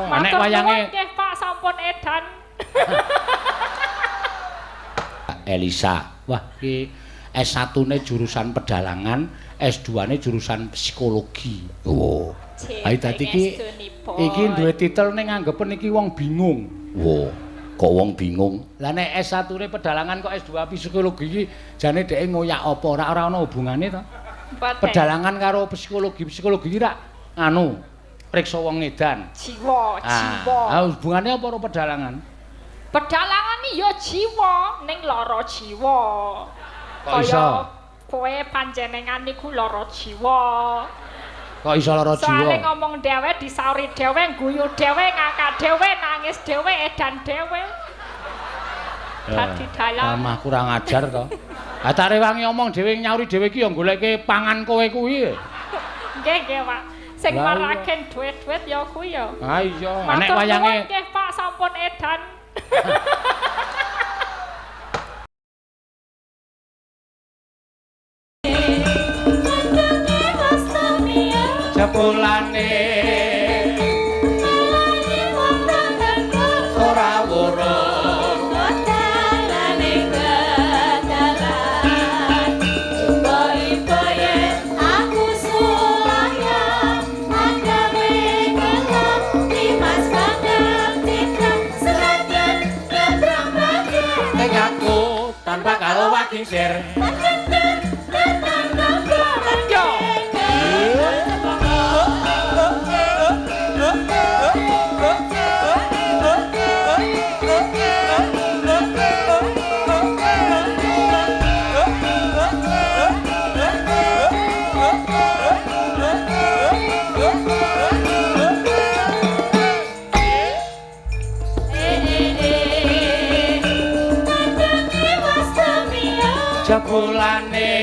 Nek Matur wayange nuwun nggih Pak sampun edan. Elisa. Wah, iki S1-ne jurusan pedalangan, S2-ne jurusan psikologi. Oh. Ayo dadi iki iki duwe titel ning anggepen iki wong bingung. Wo, kok wong bingung? Lah nek S1-ne pedalangan kok S2 psikologi iki jane dheke ngoyak apa ora ora ana hubungane to? Pedalangan karo psikologi, psikologi iki rak anu priksa wong edan. Jiwa, jiwa. Ah, hubungane apa karo pedalangan? Pedalangan iki ya jiwa ning lara jiwa. Kok iso? Kowe panjenengan niku lara jiwa. Kok iso lara jiwa? Soale ngomong dhewe, disauri dhewe, guyu dhewe, ngakak dhewe, nangis dhewe, edan dhewe. Dadi dalang. Mamah kurang ajar to. Ha tak rewangi omong dhewe nyauri dhewe iki ya goleke pangan kowe kuwi. Nggih, nggih, Pak. Sing maraken duit-duit ya kuwi ya. Ha iya, nek wayange nggih Pak sampun edan. Jebulane ora wurung ning aku tanpa karo wakingsir. Jebulane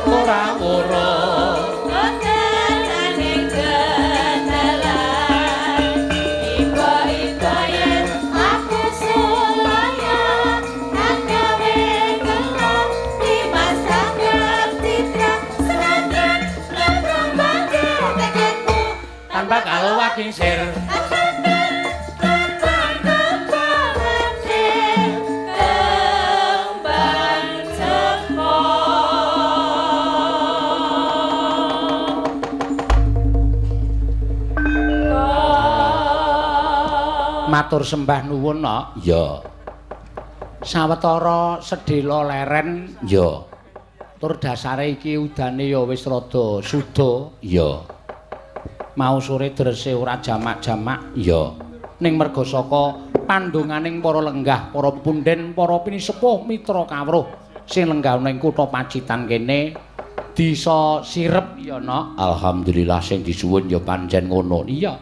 ora wurung tanpa karo wakingsir. Matur sembah nuwun, Nok. Ya. Sawetara sedhela leren, Ya. tur dasare iki udane ya wis rada suda. Ya. Mau sore drese ora jamak-jamak. Ya. Ning merga saka pandonganing para lenggah, para punden, para pinisepuh mitra kawruh sing lenggah ning kutha Pacitan kene disa sirep ya, Nok. Alhamdulillah sing disuwun ya pancen ngono. Iya.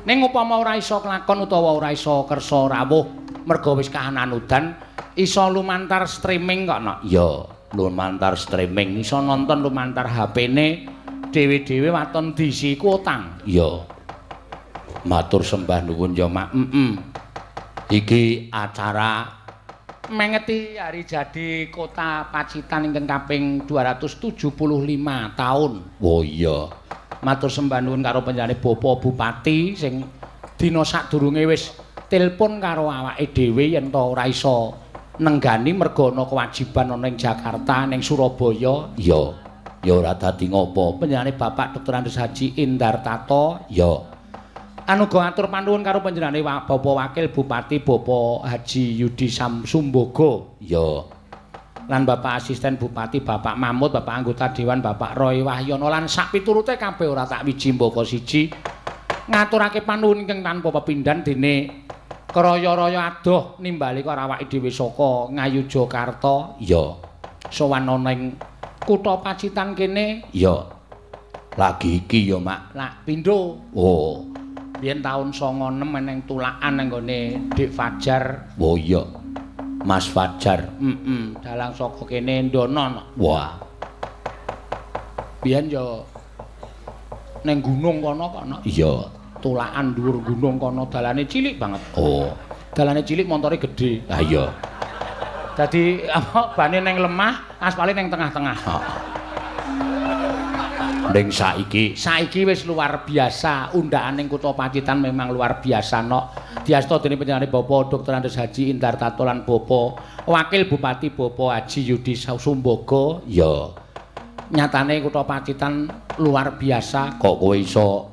Ning upama ora iso kelakon utawa ora iso kersa rawuh merga wis kahanan udan, iso lumantar streaming kok, Nok. Ya, lumantar streaming. Iso nonton lumantar HP-ne dhewe-dhewe waton diisi kuotang. Ya. Matur sembah nuwun ya, Mak. Iki acara mengeti hari jadi kota Pacitan ingkang kaping 275 tahun. Oh iya. Matur sembah nuwun karo panjenengane Bapak Bupati sing dina sadurunge wis telepon karo awake dhewe yen to ora iso nenggani merga ana kewajiban ana ning Jakarta, ning Surabaya. Ya. Ya ora dadi ngopo. Panjenengane Bapak Dr. Andes Haji Indar Tato. Ya. Anuga atur panuwun karo panjenengane Bapak Wakil Bupati Bapak Haji Yudi Samsumbogo. Ya. Lan Bapak Asisten Bupati Bapak Mahmud, Bapak Anggota Dewan Bapak Roy Wahyono lan sak piturute kabeh ora tak wiji mbaka siji ngaturake panuwun ingkang tanpa pepindhan dene kraya-raya adoh nimbali karo awake dhewe saka Ngayogyakarta. Ya. Sowan ana ing kutha Pacitan kene. Ya. Lagi iki ya, Mak. Lak pindho. Oh. Biyen taun 96 eneng tulakan nang gone Dik Fajar. Oh iya. Mas Fajar. Dalang saka kene ndono. Wah. Biyen ya ning gunung kono kok, Nok. Iya. Tulakan dhuwur gunung kono dalane cilik banget. Oh. Dalane cilik montore gedhe. Ah iya. Dadi apa bane ning lemah, aspale ning tengah-tengah. Ning saiki, saiki wis luar biasa, undhakane kutha Pacitan memang luar biasa nok. Diasta dening panjenengane Bapak Dr. Andes Haji Indartato lan Bapak Wakil Bupati Bapak Haji Yudi Sumbogo. Ya. Nyatane kutha Pacitan luar biasa. Kok kowe iso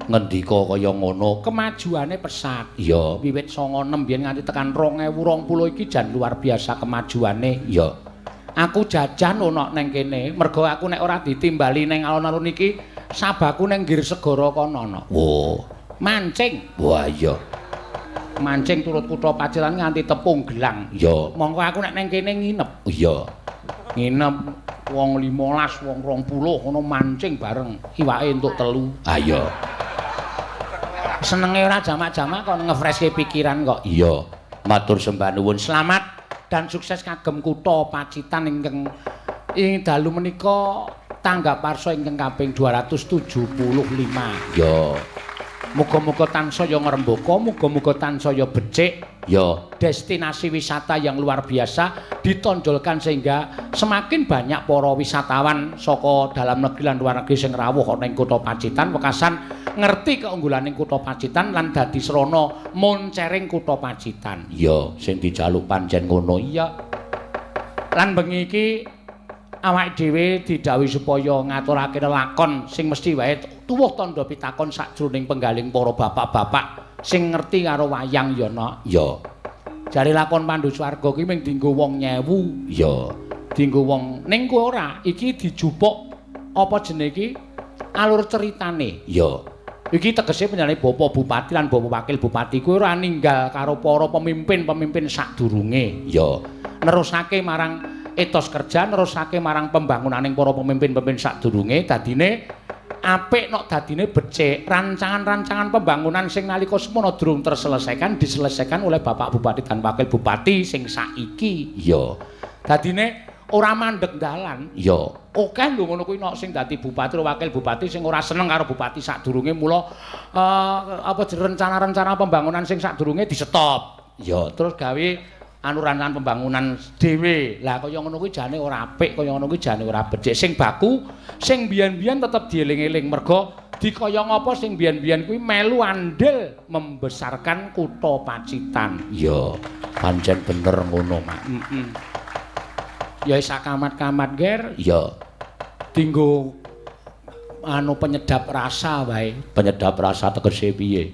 ngendika kaya ngono? Kemajuane pesat. Ya. Wiwit 96 biyen nganti tekan 2020 iki jan luar biasa kemajuane. Ya. Aku jajan ono neng kene, mergo aku nek ora ditimbali neng alun-alun iki, sabaku neng nggir segara kono no. Oh, mancing. Wah iya. Mancing turut kutha Pacitan nganti tepung gelang. Iya. Mongko aku nek neng kene nginep. Iya. Nginep wong 15, wong 20 ngono mancing bareng, iwake entuk 3. Ah iya. Senenge ora jamak-jamak kon ngefreske pikiran kok. Iya. Matur sembah nuwun. Selamat dan sukses kagem kutha Pacitan ingkang ing dalu menika tanggap warsa ingkang kaping 275. Ya. Muga-muga tansaya ngrembaka, muga-muga tansaya becik. Ya. Destinasi wisata yang luar biasa ditonjolkan sehingga semakin banyak para wisatawan saka dalam negeri lan luar negeri sing rawuh ana ing kutha Pacitan wekasan ngerti keunggulaning kutha Pacitan lan dadi srana moncering kutha Pacitan. Ya, sing dijaluk pancen ngono. Iya. Lan bengi iki awake dhewe didhawuhi supaya ngaturake lelakon sing mesti wae tuwuh tandha pitakon sakjroning penggaling para bapak-bapak sing ngerti karo wayang ya, Nok. Ya. Jare lakon Pandhu Swarga ki mung dienggo wong nyewu. Ya. Dienggo wong ning kowe ora, iki dijupuk apa jenenge iki alur ceritane. Ya. Iki tegese panjenengane Bapak Bupati lan Bapak Wakil Bupati kuwi ora ninggal karo para pemimpin-pemimpin sadurunge. Ya. Nerusake marang etos kerja, nerusake marang pembangunaning para pemimpin-pemimpin sadurunge, dadine apik nok dadine becik. Rancangan-rancangan pembangunan sing nalika semono durung terselesaikan diselesaikan oleh Bapak Bupati dan Wakil Bupati sing saiki. Ya. Dadine ora mandeg dalan. Ya. Akeh lho ngono kuwi nok sing dadi bupati utawa wakil bupati sing ora seneng karo bupati sadurunge, mula apa rencana-rencana pembangunan sing sadurunge di-stop. Ya. Terus gawe anu rancangan pembangunan dhewe. Lah kaya ngono kuwi jane ora apik, kaya ngono kuwi jane ora becik. Sing baku, sing biyen-biyen tetep dieling-eling merga dikaya ngapa sing biyen-biyen kuwi melu andil membesarkan kutha Pacitan. Ya, pancen bener ngono, Mak. Heeh. Ya wis kamat-kamat, Ger. Ya. Dinggo anu penyedap rasa wae. Penyedap rasa tegese piye?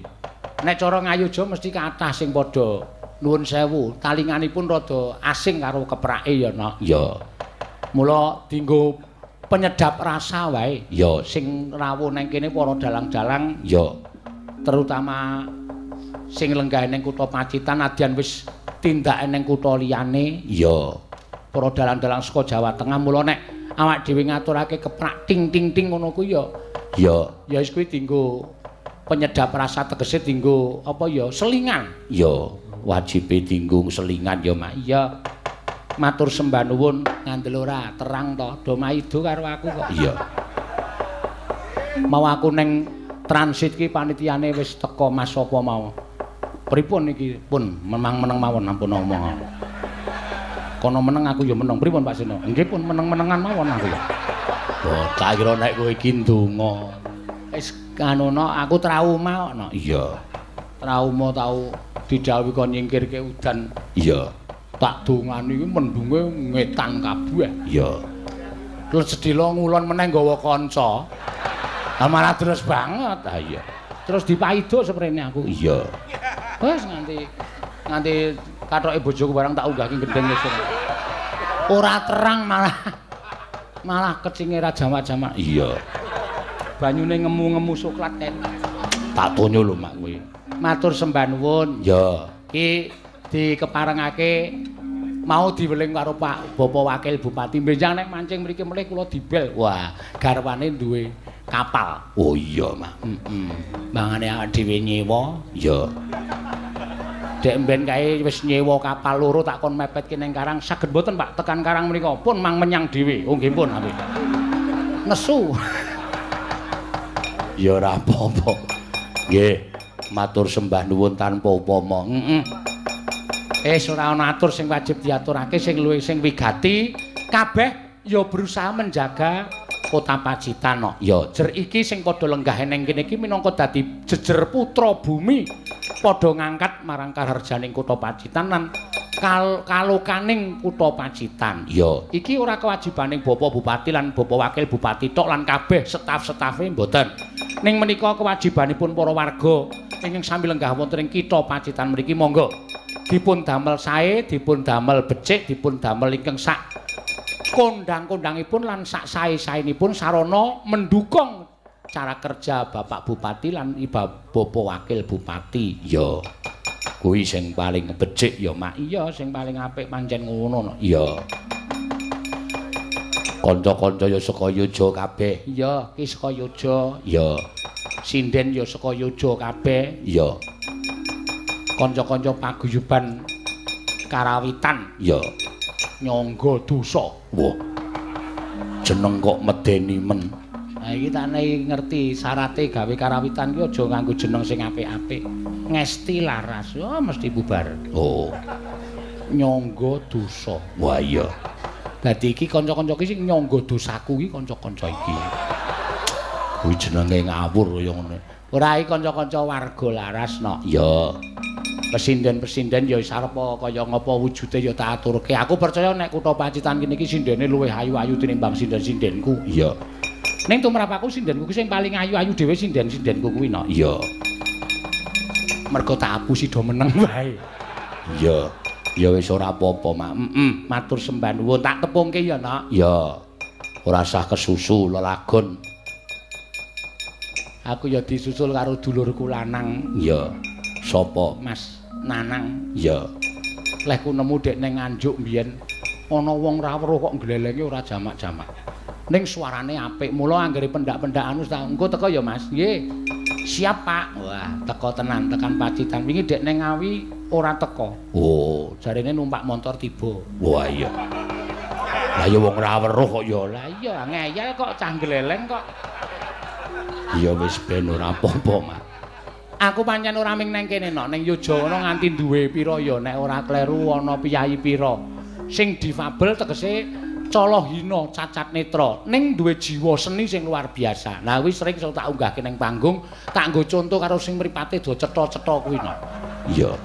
Nek cara ngayuja mesti kathah sing padha nuwun sewu, talinganipun rada asing karo keprake ya, Nok. Ya. Mula dinggo penyedap rasa wae. Ya. Sing rawuh nang kene para dalang-dalang, ya, terutama sing lenggahe ning kutha Pacitan nadyan wis tindake ning kutha liyane. Ya. Para dalang-dalang saka Jawa Tengah, mula nek awak dhewe ngaturake keprak ting ting ting ngono kuwi ya. Ya. Ya wis kuwi dinggo penyedap rasa, tegese dinggo apa ya, selingan. Ya. Wajibe dinggo selingan ya, Mak. Iya. Matur sembah nuwun, ngandel ora terang to, do maido karo aku kok. Iya. Mau aku neng transit ki panitiane wis teko, Mas sapa mau. Pripun iki? Pun menang meneng mawon ampun omong. Kono meneng aku ya meneng. Pripun Pak Seno? Nggih pun meneng-menengan mawon aku ya. Oh, tak kira nek kowe iki ndonga. Wis anu no, aku trauma kok no. Iya. Trauma tau didhawuhi kon nyingkirke udan. Iya. Tak dongani iki mendunge ngetan kabeh. Iya. Terus sedhela ngulon meneh nggawa kanca. Lah malah terus banget. Ha iya. Terus dipaido seprene aku. Iya. Wis nganti kathoke bojoku barang tak unggahke gendeng wis. Ora terang malah kecinge ra jamak-jamak. Iya. Banyune ngemu-ngemu soklat kan. Tak tonyo lho Mak kowe. Matur sembah nuwun. Ya. Iki dikeparengake mau diweling karo Pak Bapak Wakil Bupati. Benjang nek mancing mriki melih kula dibel. Wah, garwane duwe kapal. Oh iya, Mak. Heeh. Mangane awake dhewe nyewa. Ya. Dek mben kae wis nyewa kapal loro tak kon mepetke ning karang. Saged mboten, Pak, tekan karang menika? Pun mang menyang dhewe. Oh nggih pun apik. Nesu. Ya ora apa-apa. Nggih, matur sembah nuwun tanpa upama. Heeh. Wis ora ana atur sing wajib diaturake, sing luwih sing wigati kabeh ya berusaha menjaga Kota Pacitan kok. Ya, jer iki sing padha lenggah ning kene iki minangka dadi jejer putra bumi padha ngangkat marang kaharjaning Kota Pacitan lan kalokaning Kutha Pacitan. Ya, iki ora kewajibaning Bapak Bupati lan Bapak Wakil Bupati tok lan kabeh staf-stafe mboten. Ning menika kewajibanipun para warga ingkang sami lenggah wonten ing Kitha Pacitan mriki monggo dipun damel sae, dipun damel becik, dipun damel ingkang sak kondang-kondangipun lan sak sae-saenipun sarana mendukung cara kerja Bapak Bupati lan Bapak Wakil Bupati. Ya. Kuwi sing paling becik ya, Mak. Iya, sing paling apik pancen ngono no. Iya. Kanca-kanca ya saka Yojo kabeh. Iya, ki saka Yojo. Iya. Sinden ya saka Yojo kabeh. Iya. Kanca-kanca paguyuban karawitan. Iya. Nyangga dosa. Wah. Jeneng kok medeni men. Nah iki tak ngerti syarate gawe karawitan ki aja nganggo jeneng sing apik-apik. Ngesti laras, oh mesti bubar. Oh. Nyangga dosa. Wah iya. Dadi iki kanca-kanca iki sing nyangga dosaku iki kanca-kanca iki. Kuwi jenenge ngawur kaya ngono. Ora iki kanca-kanca warga laras no. Iya. Pesinden-pesinden ya wis arep kaya ngapa wujude ya tak aturke. Aku percaya nek Kutha Pacitan kene iki sindene luwih ayu-ayu tinimbang sinden-sindenku. Iya. Ning tumrap aku sindenku ki sing paling ayu-ayu dhewe sinden-sindenku kuwi no. Iya. Mergo tak apusi do meneng wae. Iya. Ya wis ora apa-apa, Mak. Heeh, matur sembah nuwun. Tak tepungke ya, Nak. Iya. Ora usah kesusu lelagon. Aku ya disusul karo dulurku lanang. Iya. Sapa? Mas Nanang. Iya. Lehku nemu dek ning Nganjuk mbiyen ana wong ra weruh kok glelenge ora jamak-jamak. Ning suarane apik, mula anggere pendak-pendak anu engko teko ya, Mas. Nggih. Siap, Pak. Wah, teko tenan tekan Pacitan. Wingi dek ning Ngawi ora teko. Oh, jarene numpak montor tiba. Wah iya. Lah ya wong ra weruh kok ya. Lah iya, ngeyel kok cah gleleng kok. Ya wis ben ora apa-apa, Mak. Aku pancen ora ming nang kene nok, ning Yogyakarta nganti duwe pira ya nek ora kleru ana piyayi pira. Sing difabel tegese cala hina cacat netra, ning duwe jiwa seni sing luar biasa. Nah kuwi sering iso tak unggahke ning panggung, tak nggo conto karo sing mripate do cetha-cetha kuwi nok. Iya.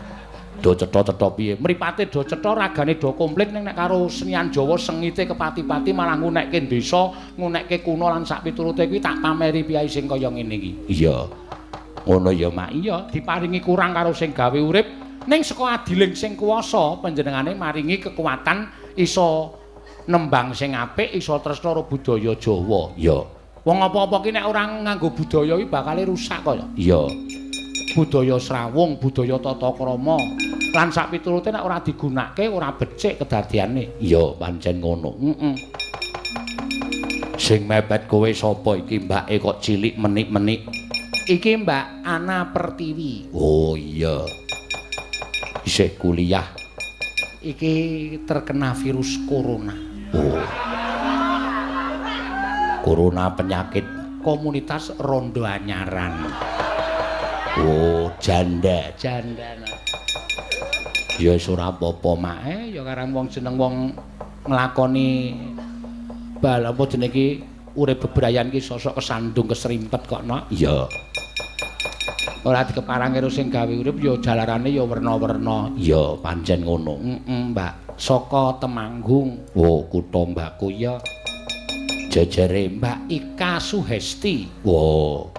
Do cetha-cetha piye? Mripate do cetha, ragane do komplit, ning nek karo senian Jawa sengite kepati-pati malah ngunekke desa, ngunekke kuno lan sak piturute kuwi tak pameri piyayi sing kaya ngene iki. Iya. Ngono ya, Mak. Iya, diparingi kurang karo sing gawe urip, ning saka adiling sing kuwasa panjenengane maringi kekuatan iso nembang sing apik, iso tresna karo budaya Jawa. Iya. Wong apa-apa ki nek ora nganggo budaya iki bakale rusak kaya. Iya. Budaya srawung, budaya tata krama lan sak piturute nek ora digunakake ora becik kedadiane. Iya, pancen ngono. Heeh. Sing mepet kowe sapa iki mbake kok cilik menik-menik? Iki Mbak Ana Pertiwi. Oh iya. Isih kuliah. Iki terkena virus corona. Oh. Corona penyakit komunitas rondo anyaran. Oh, janda. Janda. Ya wis ora apa-apa, Mak. Ya karang wong jeneng wong nglakoni bal apa jenenge iki urip bebrayan ki sosok kesandung keserimpet kok, Nok. Iya. Ora dikeparang karo sing gawe urip ya jalarane ya werna-werna. Iya, pancen ngono. Heeh, Mbak. Saka Temanggung. Oh, kutha mbakku ya. Jejere Mbak Ika Suhesti. Oh.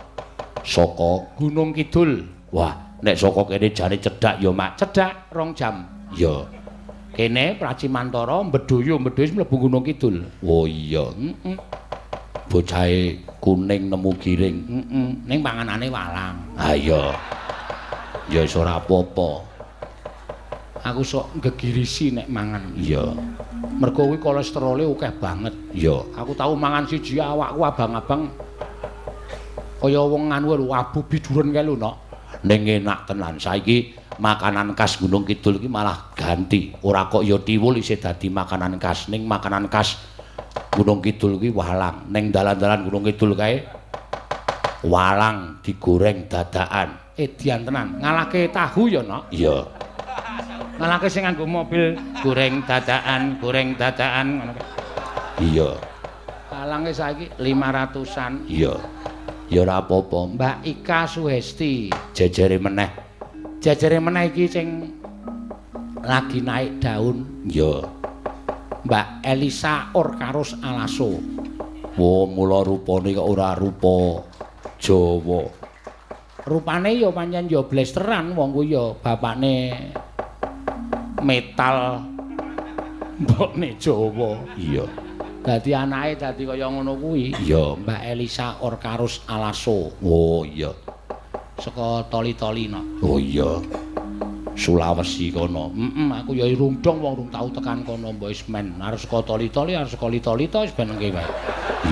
Saka Gunung Kidul. Wah, nek saka kene jane cedhak ya, Mak. Cedhak 2 jam. Iya. Kene Pracimantara Bedoyo, Bedoyo mlebu Gunung Kidul. Oh iya. Heeh. Bocahe kuning nemu giring. Heeh. Ning panganane walang. Ha iya. Ya wis ora apa-apa. Aku sok gegirisi nek mangan. Iya. Mergo kuwi kolesterole akeh banget. Iya. Aku tau mangan siji awakku abang-abang kaya wong anu lho abu biduren kae lho, Nok. Ning enak tenan. Saiki makanan khas Gunung Kidul iki malah ganti. Ora kok ya tiwul isih dadi makanan khas, ning makanan khas Gunung Kidul kuwi walang. Ning dalan-dalan Gunung Kidul kae walang digoreng dadakan. Edian tenan. Ngalahke tahu ya, Nok. Iya. Ngalahke sing nganggo mobil goreng dadakan ngono kae. Iya. Walange saiki 500-an. Iya. Ya ora apa-apa. Mbak Ika Suhesti. Jejere meneh. Jejere meneh iki sing lagi naik daun. Iya. Mbak Elisa Orkarus Alaso. Wo mula rupane kok ora rupa Jawa. Rupane ya pancen ya blesteran wong kuwi ya bapakne metal mbokne Jawa. Iya. Dadi anake dadi kaya ngono kuwi. Iya. Mbak Elisa Orkarus Alaso. Oh iya. Saka Toli-toli no. Oh iya. Sulawesi kono. Heeh, aku ya urung dong wong urung tau tekan kono mbok wis men. Arep saka Toli-toli, arep saka Lito-lito wis ben engke wae.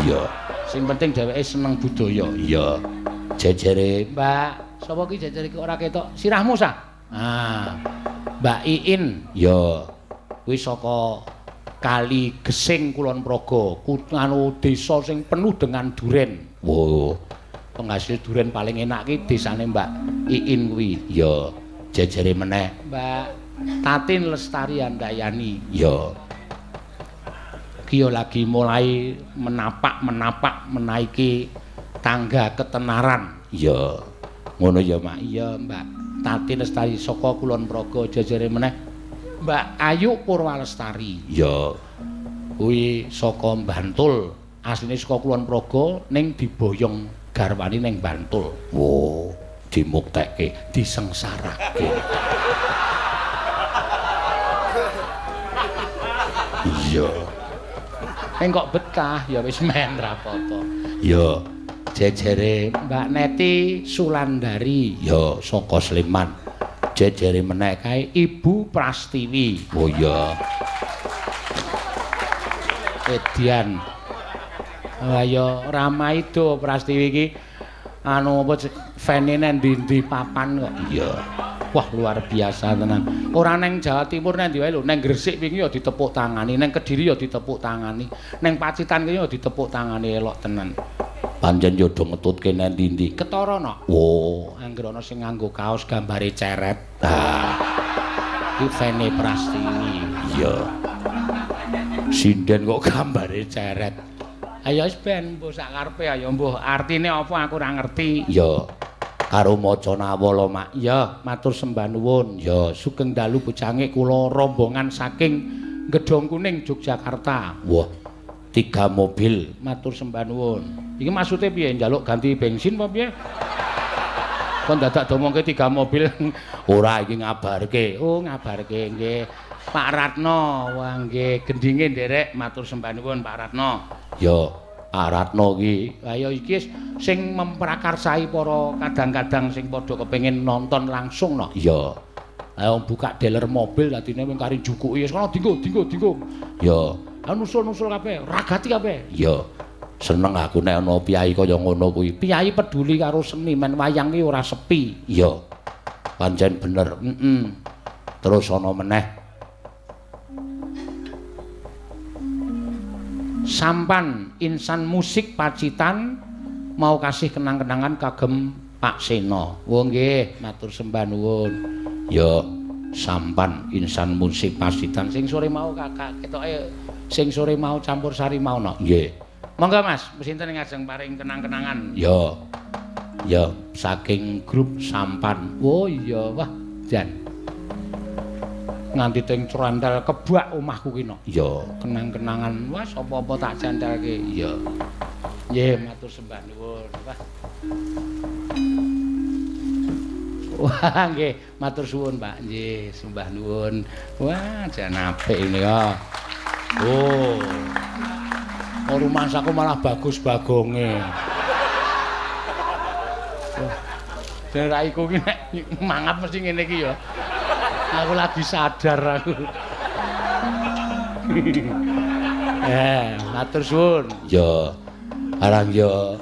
Iya. Sing penting dheweke seneng budaya. Iya. Jejere Mbak, sapa ki jejere ki ora ketok? Sirahmu sah. Ah. Mbak Iin. Ya. Kuwi saka Kali Gesing Kulon Progo, anu desa sing penuh dengan duren. Wo, penghasil duren paling enak ki desane Mbak Iin kuwi. Ya. Jejere meneh Mbak Tatin Lestari Handayani. Ya. Ki yo lagi mulai menapak-menapak menaiki tangga ketenaran. Ya. Ngono ya, Mak. Iya, Mbak Tatin Lestari saka Kulon Progo. Jejere meneh Mbak Ayu Purwalestari. Ya. Kuwi saka Bantul. Asline saka Kulon Progo ning diboyong garwane ning Bantul. Wo, dimuktekke, disengsarake. Iya. Ning kok betah ya wis men ra apa-apa. Ya. Jejere Mbak Neti Sulandari. Ya, saka Sleman. Jejere meneh kae Ibu Prastiwi. Oh iya. Edian. Wah ya ramaido Prastiwi iki anu apa fene nang ndi-ndi papan kok. Iya. Wah luar biasa tenan. Ora neng Jawa Timur nang ndi wae lho, neng Gresik wingi ya ditepuk tangani, neng Kediri ya ditepuk tangani, neng Pacitan ki ya ditepuk tangani elok tenan. Pancen yo do ngetutke nang ndi-ndi. Ketara no. Wo, anggere ana sing nganggo kaos gambare ceret. Ah. Iki fene Prastiwi. Iya. Sinden kok gambare ceret. Ayo wis ben mbuh sak karepe ayo mbuh artine apa aku ora ngerti. Ya. Karo maca nawala, Mak. Ya, matur sembah nuwun. Ya, sugeng dalu bojange kula rombongan saking Gedhong Kuning Yogyakarta. Wah, 3 mobil. Matur sembah nuwun. Iki maksude piye? Njaluk ganti bensin apa piye? Kon dadak domongke 3 mobil. Ora, iki ngabarke. Oh, ngabarke nggih. Pak Ratno, wah nggih gendinge nderek matur sembah nuwun Pak Ratno. Ya, Pak Ratno iki. Lah ya iki sing memprakarsai para kadang-kadang sing padha kepengin nonton langsung no. Iya. Ayo buka dealer mobil dadine wong kari njukuki wis kono dinggo dinggo dinggo. Ya. Ayo nusul-nusul kabeh, ragati kabeh. Ya. Seneng aku nek ana piyai kaya ngono kuwi. Piyai peduli karo seni, men wayang ki ora sepi. Iya. Pancen bener. Heeh. Terus ana meneh Sampan insan musik Pacitan mau kasih kenang-kenangan kagem Pak Seno. Oh nggih, matur sembah nuwun. Ya, Sampan insan musik Pacitan sing sore mau kakak ketoke sing sore mau campur sari mau no. Nggih. Monggo Mas, sinten ngajeng paring kenang-kenangan? Ya. Ya, saking grup Sampan. Oh iya, wah jan. Nganti teng crandal kebak omahku ki no. Ya, kenang-kenangan wah sapa-apa tak cantelke. Ya. Nggih, matur sembah nuwun. Wah. Wah, nggih, matur suwun, Pak. Nggih, sembah nuwun. Wah, jan apik ini ya. Oh. Oh, rumangsaku malah bagus bagonge. Wah. Jan raiku ki nek mangap mesti ngene iki ya. Aku lagi sadar aku. Matur suwun. Ya. Arang ya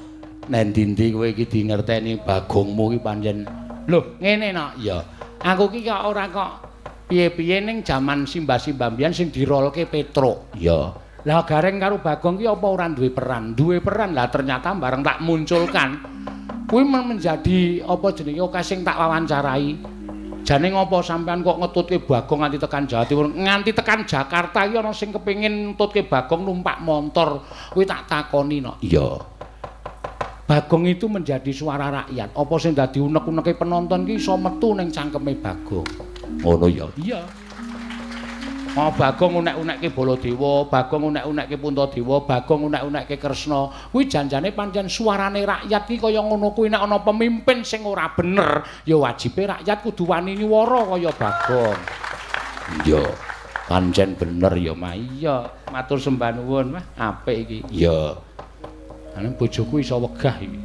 nang ndi-ndi kowe iki dingerteni bagongmu iki pancen. Lho, ngene no. Ya. Aku ki kok ora kok piye-piye ning jaman simbah-simbah mbiyen sing dirolke Petruk. Ya. Lah Gareng karo Bagong ki apa ora duwe peran? Duwe peran. Lah ternyata bareng tak munculkan kuwi menjadi apa jenenge akeh sing tak wawancarai. Jane ngopo sampean kok ngetutke Bagong nganti tekan Jawa Timur, nganti tekan Jakarta iki ana sing kepengin ngetutke Bagong numpak montor. Kuwi tak takoni no. Iya. Bagong itu menjadi suara rakyat. Apa sing dadi unek-uneke penonton ki iso metu ning cangkeme Bagong. Ngono ya. Iya. Oh, Bagong unek-unekke Baladewa, Bagong unek-unekke Puntadewa, Bagong unek-unekke Kresna. Kuwi janjane pancen suarane rakyat ki kaya ngono kuwi. Nek ana pemimpin sing ora bener, ya wajibe rakyat kudu wani nyuwara kaya Bagong. Iya. Pancen bener ya, Ma. Iya, matur sembah nuwun, Mas. Apik iki. Iya. Ane bojoku iso wegah iki.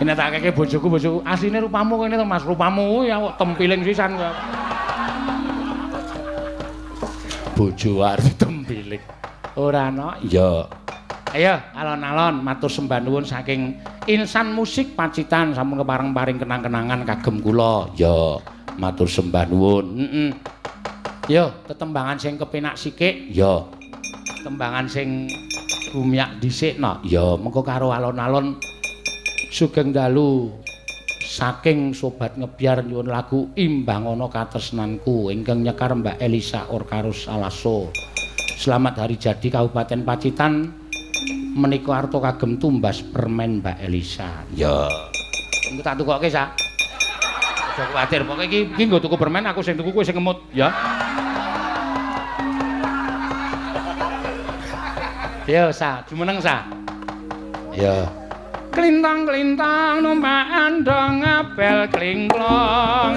Nek tak keke bojoku, bojoku asline rupamu kene to, Mas. Rupamu ya kok tempiling sisan kok. Bojo arep tempiling. Ora ana. Iya. Ayo alon-alon matur sembah nuwun saking Insan Musik Pacitan sampun kepareng paring kenang-kenangan kagem kula. Iya, matur sembah nuwun. Heeh. Yo, tetembangan sing kepenak sikik. Iya. Tembangan sing gumyak dhisikno. Iya, mengko karo alon-alon sugeng dalu saking Sobat Ngebyar nyuwun lagu Imbangana Katresnanku ingkang nyekar Mbak Elisa Orkarus Alaso. Selamat hari jadi Kabupaten Pacitan menika arta kagem tumbas permen Mbak Elisa. Ya. Engko tak tukokke, Sa. Aja kuwatir, pokoke iki iki nggo tuku permen aku sing tuku kowe sing ngemut, ya. Yo, Sa, jumeneng, Sa. Ya. Klintang-klintang numpak andong ngabel klingklong.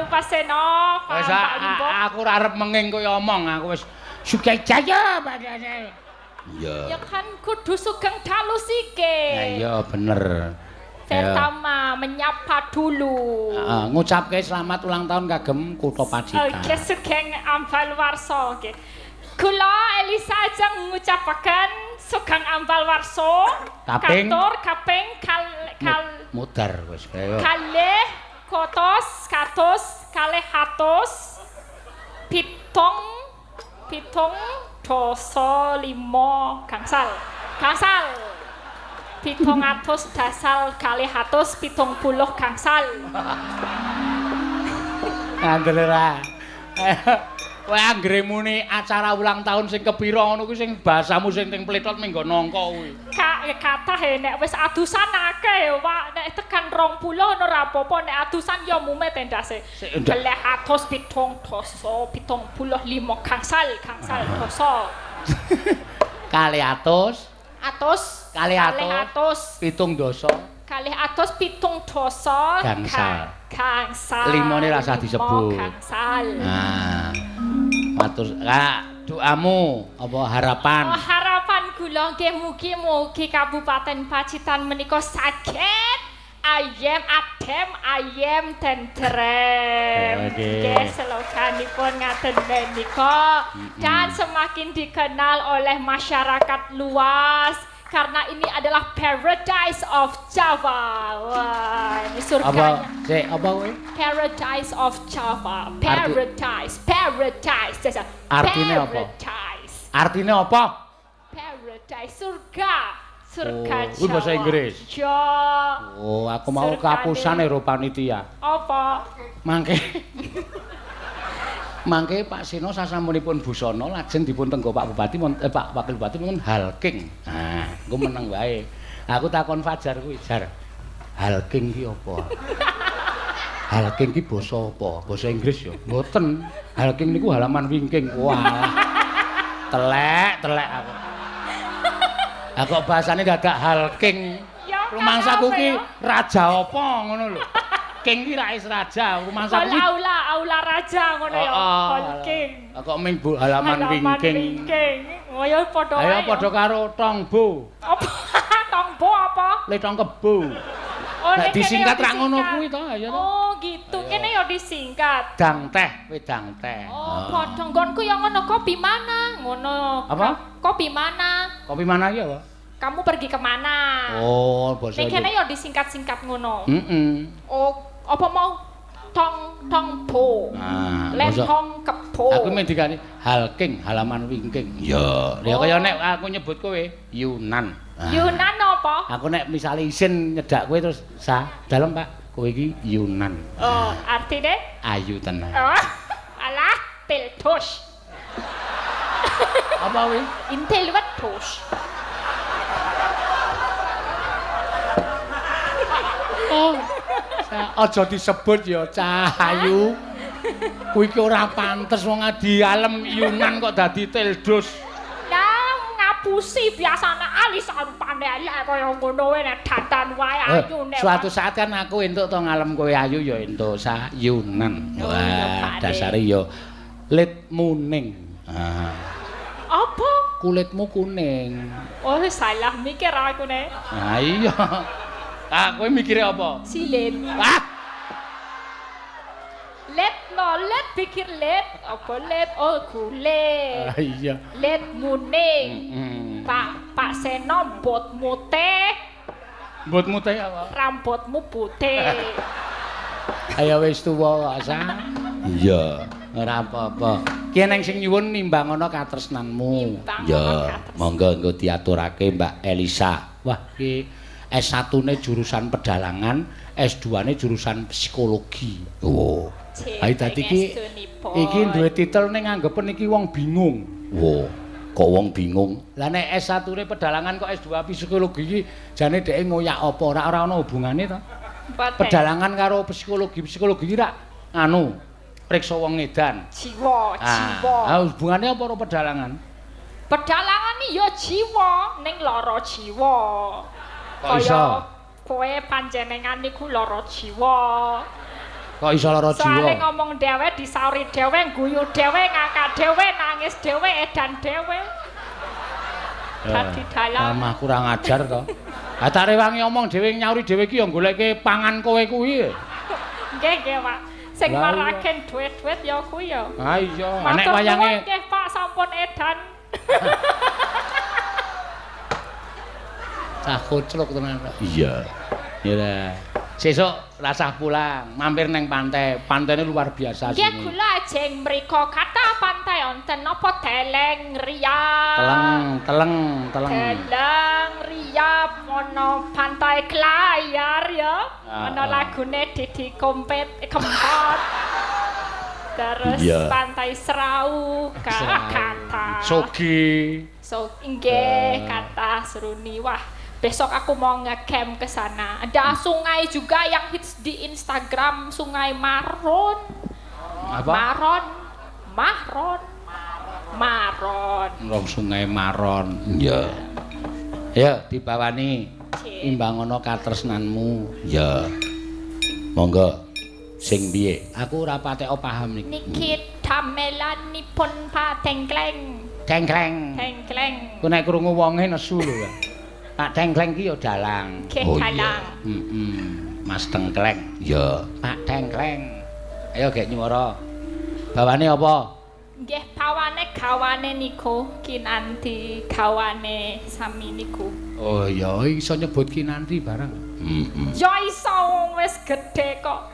Paseno, aku ora arep menging kowe omong, aku wis sugih jaya padane. Iya. Ya kan kudu sugeng dalu sike. Ya iya bener. Pertama menyapa dulu. Heeh, ngucapke selamat ulang tahun kagem Kutha Pacitan. Oke, sugeng ambal warsa nggih. Kula Elisa ajeng ngucapaken sugeng ambal warsa kaping kaping kal mudar wis kaya. Kalih kotos katos kalih atus pitung pitung dasa lima gangsal gangsal 700 dasal 270 gangsal. Ngandel ora. Kowe anggere muni acara ulang tahun sing kepira ngono kuwi sing bahasamu sing teng pletot minggo nangka kuwi. Kathah nek wis adusan akeh Pak, nek tekan 20 ngono ora apa-apa, nek adusan ya mumet endase. 275 gangsal gangsal dasa. 200 atus kalih atus 7 kalih atus 7 gangsal. Gangsal. Limone rasah disebut. Gangsal. Nah. Matur doamu apa harapan? Oh, harapan kula nggih mugi-mugi Kabupaten Pacitan menika saged ayem adem ayem tentrem. Nggih sloganipun ngaten menika dan semakin dikenal oleh masyarakat luas karena ini adalah Paradise of Java. Wah, ini surganya. Apa? Sik, apa kuwi? Paradise of Java. Paradise, paradise. Artine apa? Artine apa? Paradise, surga. Surga Jawa. Kuwi bahasa Inggris. Ya. Oh, aku mau kapusan ero panitia. Apa? Mangke. Mangke Pak Seno sasampunipun busana lajeng dipun tenggo Pak Bupati Pak Wakil Bupati wonten Halking. Nah, engko meneng wae. Aku takon Fajar kuwi, Jar. Halking ki apa? Halking ki basa apa? Basa Inggris ya? Mboten. Halking niku halaman wingking. Wah. Telek, telek aku. Lah kok bahasane dadak Halking. Ya, rumangsaku ki raja apa ngono lho. King ki ra is raja, rumangsa kuwi. Aula, aula raja ngono ya. Hall King. Kok ming halaman wingking. Wingking. Oh ya padha wae. Ayo padha karo tongbo. Apa? Tongbo apa? Le tong kebo. Oh, nek disingkat ra ngono kuwi to, ayo to. Oh, gitu. Kene ya disingkat. Dang teh, wedang teh. Oh, padha nggonku ya ngono, kopi mana? Ngono. Apa? Kopi mana? Kopi mana iki apa? Kamu pergi kemana? Oh, basa. Nek kene ya disingkat-singkat ngono. Heeh. Oh, apa mau tong tong bo. Nah, lentong kebo. Aku mendikane Halking, halaman wingking. Ya, ya kaya nek aku nyebut kowe Yunan. Yunan apa? Aku nek misale isin nyedak kowe terus sa, dalem Pak, kowe iki Yunan. Oh, artine ayu tenan. Oh, alah, teldos. Apa kuwi? Intel wedhus. Oh, aja disebut ya Cahayu. Kuwi ki ora pantes wong adi alem Yunan kok dadi teldos. Lah ngapusi biasane alis rupane elek kaya ngono wae nek dandan wae ayu nek. Suatu saat kan aku entuk to ngalem kowe ayu ya entuk sa Yunan. Wah, dasare ya lit muning. Ah. Apa? Kulitmu kuning. Oh, salah mikir aku nek. Ah iya. Ah, kowe mikire apa? Silit. Ah. Let no let pikir let apa let oh kulit. Ah iya. Let muning. Pak Seno mbotmu teh. Mbotmu teh apa? Rambutmu putih. Ayo wis tuwa kok, Sa. Iya. Ora apa-apa. Ki eneng sing nyuwun nimbangana katresnanmu. Ya, monggo engko diaturake Mbak Elisa. Wah, ki S1-ne jurusan pedalangan, S2-ne jurusan psikologi. Oh. Ayo dadi iki duwe titel ning anggepen iki wong bingung. Wo, kok wong bingung? Lah nek S1-ne pedalangan kok S2 psikologi iki jane dheke ngoyak apa ora ana hubungane to? Pedalangan karo psikologi, psikologi iki rak anu priksa wong edan. Jiwa, jiwa. Ah, hubungane apa karo pedalangan? Pedalangan iki ya jiwa ning lara jiwa. Kok iso? Kowe panjenengan niku lara jiwa. Kok iso lara jiwa? Soale ngomong dhewe, disauri dhewe, guyu dhewe, ngakak dhewe, nangis dhewe, edan dhewe. Dadi dalang. Mamah kurang ajar to. Ha tak rewangi omong dhewe nyauri dhewe iki ya goleke pangan kowe kuwi. Nggih, nggih, Pak. Sing maraken duit-duit ya kuwi ya. Ha iya, nek wayange nggih Pak sampun edan. Cah koclok tenan. Iya. Ya ta. Sesuk rasah pulang, mampir neng pantai. Pantainya luar biasa sini. Nggih kula ajeng mriko kathah pantai wonten napa Deleng Riap. Teleng, teleng, teleng. Deleng Riap ana pantai Klayar ya. Ana lagune Didi Kompet Kempot. Terus pantai Serau kathah. Sogi. So nggih kathah seruni. Wah, besok aku mau ngecamp ke sana. Ada sungai juga yang hits di Instagram, Sungai Maron. Apa? Maron. Mahron. Maron. Rong Sungai Maron. Ya. Ya, dibawani. Imbangono katresnanmu. Ya. Monggo. Sing piye? Aku ora patek paham niki. Niki damelanipun Pak Tengkleng. Tengkleng. Tengkleng. Ku nek krungu wonge nesu lho ya. Pak Tengkleng ki ya dalang. Nggih, dalang. Heeh. Mas Tengkleng. Ya. Pak Tengkleng. Ayo gek nyuwara. Bawane apa? Nggih, pawane gawane niku Kinanti, gawane sami niku. Oh ya, iso nyebut Kinanti barang. Heeh. Ya iso wong wis gedhe kok.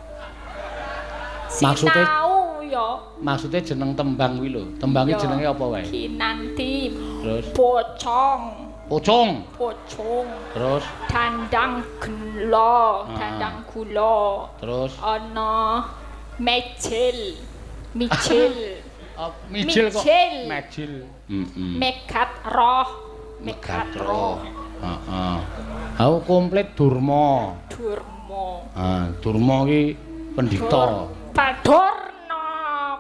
Maksudnya sinau ya. Maksudnya jeneng tembang kuwi lho. Tembange jenenge apa wae? Kinanti. Terus pocong. Pocong. Pocong. Terus dandang gula, dandang gula. Terus ana mejil. Mijil. Mijil kok. Mejil. Heeh. Megat roh. Megat roh. Heeh. Aku komplit Durma. Durma. Ah, Durma iki pendhita. Padurna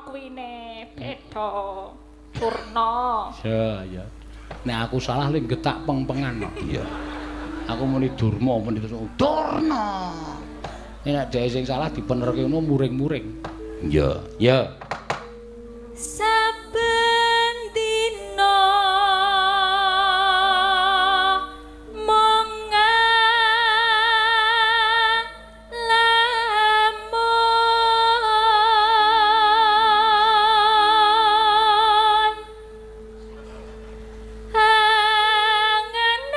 kuwine beda. Durna. Ya, ya. Nek aku salah ling getak peng-pengan kok. Iya. Aku muni Durma pendhita Durna. Nek dhek sing salah dibenerke ngono muring-muring. Iya, ya. Saben dina mung ngalamun angen-angen.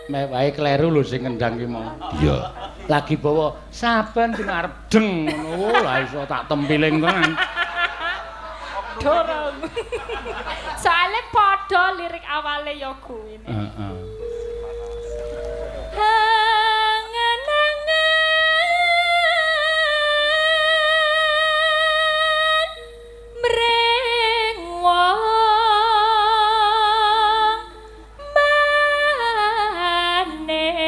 Meh wae kleru lho sing ngendang ki mau. Iya. Lagi bawa saben dina arep deng ngono lah iso tak tempiling tenan. Dorong. Soale padha lirik awale ya kuwi. Heeh. Angen-angen mring wong manis.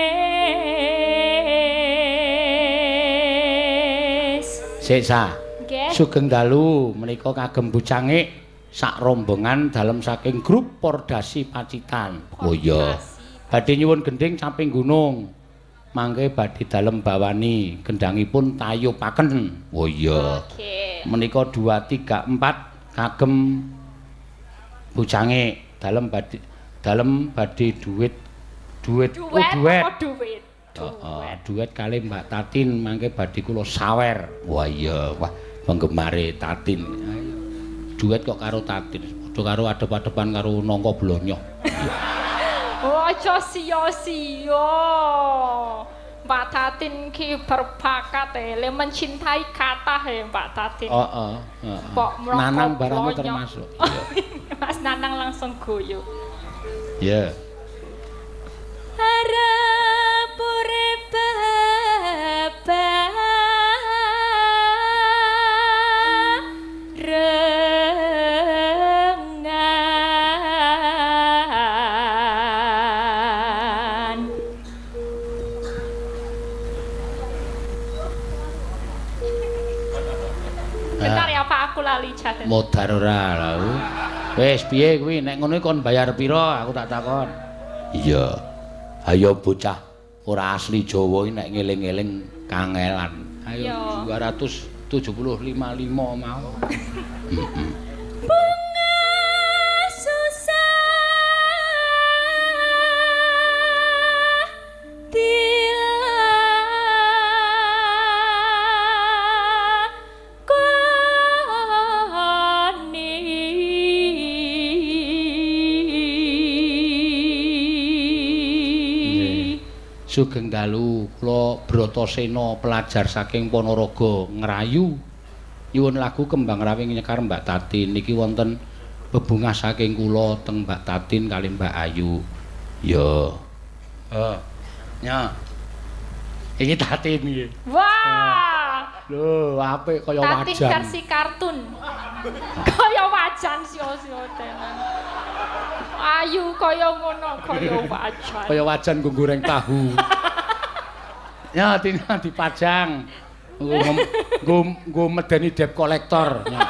Sik sa. Nggih. Sugeng dalu menika kagem bucangik sak rombongan dalem saking grup Pordasi Pacitan. Oh iya. Badhe nyuwun gendhing Caping Gunung. Mangke badhe dalem bawani gendhangipun tayupaken. Oh iya. Oke. Menika 2 3 4 kagem bucangik dalem badhe duit duit oh Duet duet. apa duit? Heeh, duet kali Mbak Tatin mangke badhe kula sawer. Wah iya, wah penggemare Tatin. Ayo. Duet kok karo Tatin, padha karo adep-adepan karo nangka blonyo. Oh, aja sia-sia. Mbak Tatin ki berbakat le mencintai kathah Mbak Tatin. Heeh, heeh. Kok mloko Nanang barang blonyo. termasuk. Mas Nanang langsung guyu. Iya. Arep urip bebarengan. Bentar ya Pak, aku lali catet. Modar ora lha. Wis piye kuwi nek ngono kon bayar pira aku tak takon. Iya. Ayo bocah ora asli Jawa iki nek ngeling-eling kangelan. Ayo 275 mau. Bunga susah dilakoni. Sugeng dalu kula Bratasena pelajar saking Ponorogo ngrayu nyuwun lagu Kembang Rawing Nyekar Mbak Tatin niki wonten bebungah saking kula teng Mbak Tatin kali Mbak Ayu. Ya. Heeh. Nya. Iki Tatin iki. Wah, Lho, apik kaya Tatin wajan. versi kartun. Kaya wajan sio-sio tenan. Ayu kaya ngono, kaya wajan. Kaya wajan nggo goreng tahu. Ya, Tina dipajang. Nggo medeni debt collector. Ya.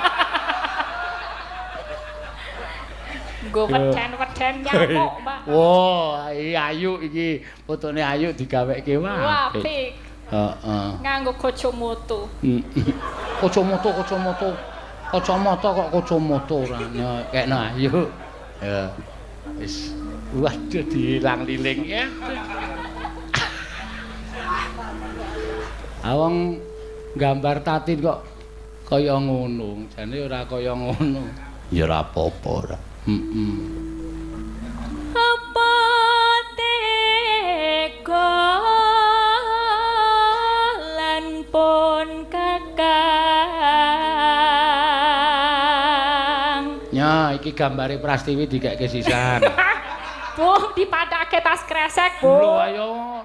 Nggo weden-weden nyamuk, Pak. Wah, iki Ayu iki fotone Ayu digaweke Wah, wah. apik. Heeh. Nganggo kacamata. Kacamata, kacamata. Kacamata kok kacamata ora. Ya, kekno Ayu. Ya. Wis waduh diilang liling ya. Awong gambar Tatin kok kaya ngono, jane ora kaya ngono. Ya ora apa-apa ora. Heeh. Apa tega lan pun kakang. Nya, iki gambare Prastiwi dikekke sisan. Bu, dipadake tas kresek, Bu. Lho ayo.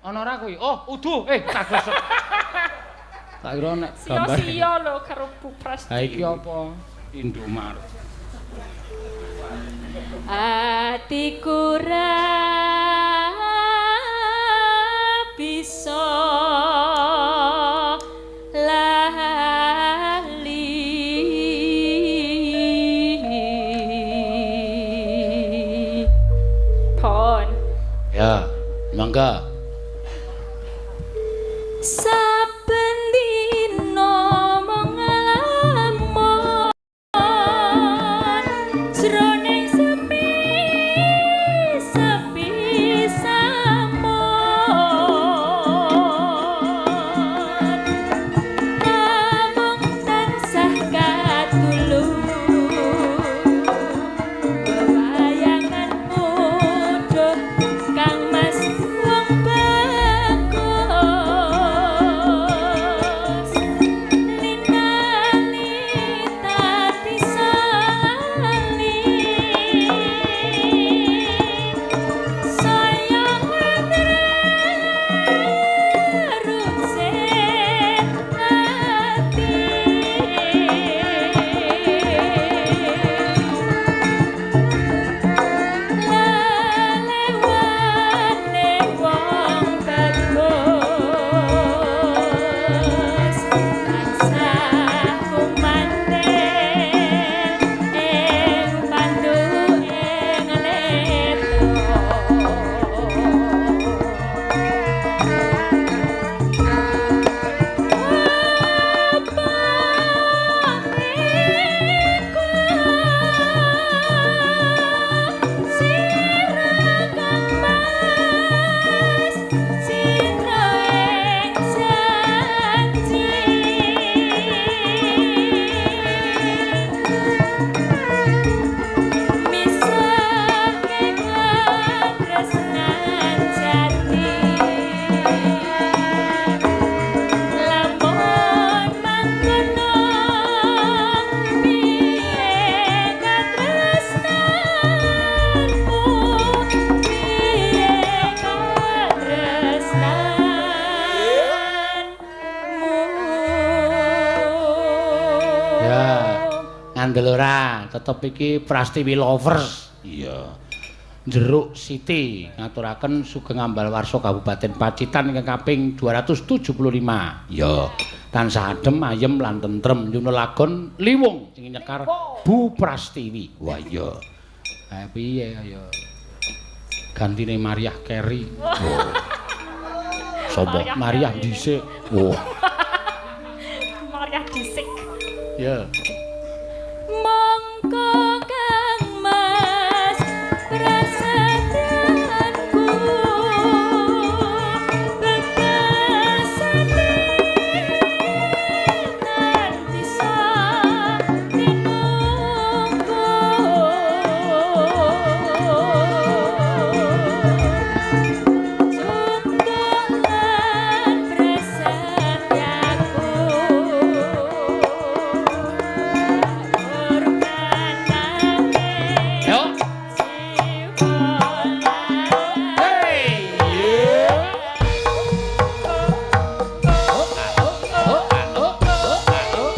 Ana ora kuwi? Oh, uduh. Tak gosok. Tak kira nek gambar. Sia-sia lho karo Bu Prastiwi. Ha iki apa? Indomaret. Atiku ra bisa lali. Pon. Monggo. Saben dina mung nglamun jroning sepi sepi samon namung tansah katulu wayanganmu duh Kang Mas wong bagus linalita disali saya terus ati lelewane wong bagus tansah kumandheng ing panduwing leto. Lamun mangkono piye katresnanmu piye katresnanmu. Ya. Ngandel ora, tetep iki Prastiwi Lovers. Iya. Jeruk Siti ngaturaken sugeng ambal warsa Kabupaten Pacitan ingkang kaping 275. Iya. Tansah adem, ayem lan tentrem nyuwun lagon Liwung sing nyekar Bu Prastiwi. Wah iya. Eh piye ya? Gantine Mariah Carey. Oh. Sapa? Mariah dhisik. Oh. Mariah dhisik. Ya. Mongko Kang Mas prasetyanku bebasane nanti tinunggu juntulan prasetyaku Yo. Hey. Oh, ah, oh, oh, ah, oh, oh, ah, oh.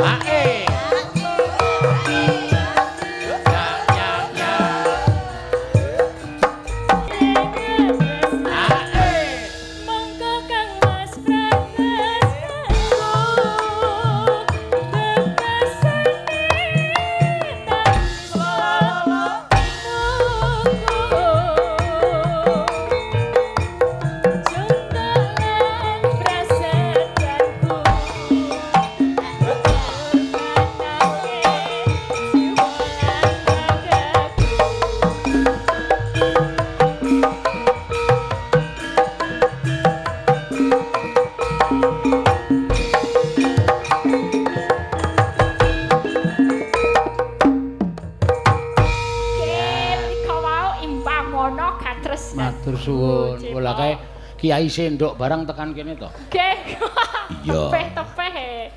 Ae. Ya, ya, ya. Ae. Monggo Kang Mas prasetyaku bebasane tanpa tinunggu juntulan prasetyanku Matur suwun. Wala kae Kiai Sendok barang tekan kene to. Nggih. Iya. Tepeh-tepeh.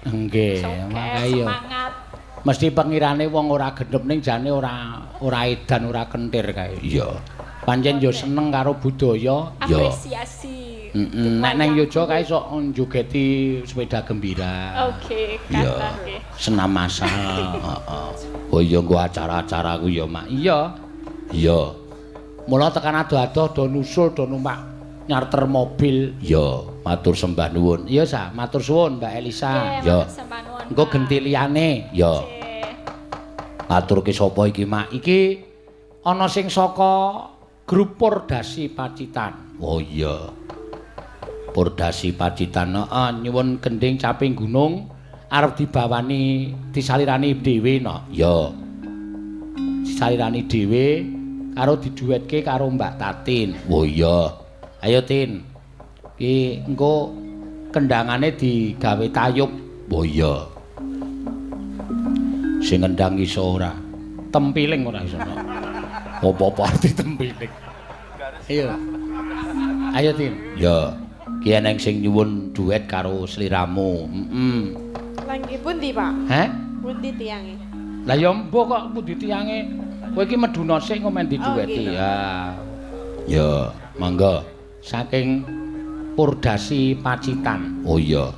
Nggih, makae yo. Semangat. Mesti pengirane wong ora gendep ning jane ora ora edan, ora kentir kae. Iya. Pancen yo seneng karo budaya. Apresiasi. Heeh. Nek nang Yogya kae sok njogeti sepeda gembira. Oke, kathah nggih. Senam masal. Heeh. Oh iya nggo acara-acara ku ya, Mak. Iya. Iya. Mula tekan ado-ado do nusul do numpak nyarter mobil. Ya, matur sembah nuwun. Iya, Sa, matur suwun Mbak Elisa. Ya. Engko genti liyane. Ya. Maturke sapa iki, Mak? Iki ana sing saka grup Pordasi Pacitan. Oh iya. Pordasi Pacitan, heeh, nyuwun gending caping gunung arep dibawani disalirani dhewe no. Ya. Disalirani dhewe karo diduetke karo Mbak Tatin. Oh iya. Ayo Tin. Iki engko kendangane digawe tayub. Oh iya. Sing ngendang iso ora? Tempiling ora iso. Apa-apa arti tempiling. Ayo. Ayo Tin. Ya. Ki eneng sing nyuwun duet karo sliramu. Heeh. Lah nggih pundi, Pak? Heh? Pundi tiyange? Lah ya mbok kok pundi tiyange? Kowe iki meduna sik kok men didueti. Ya. Ya, mangga. Saking Pordasi Pacitan. Oh iya.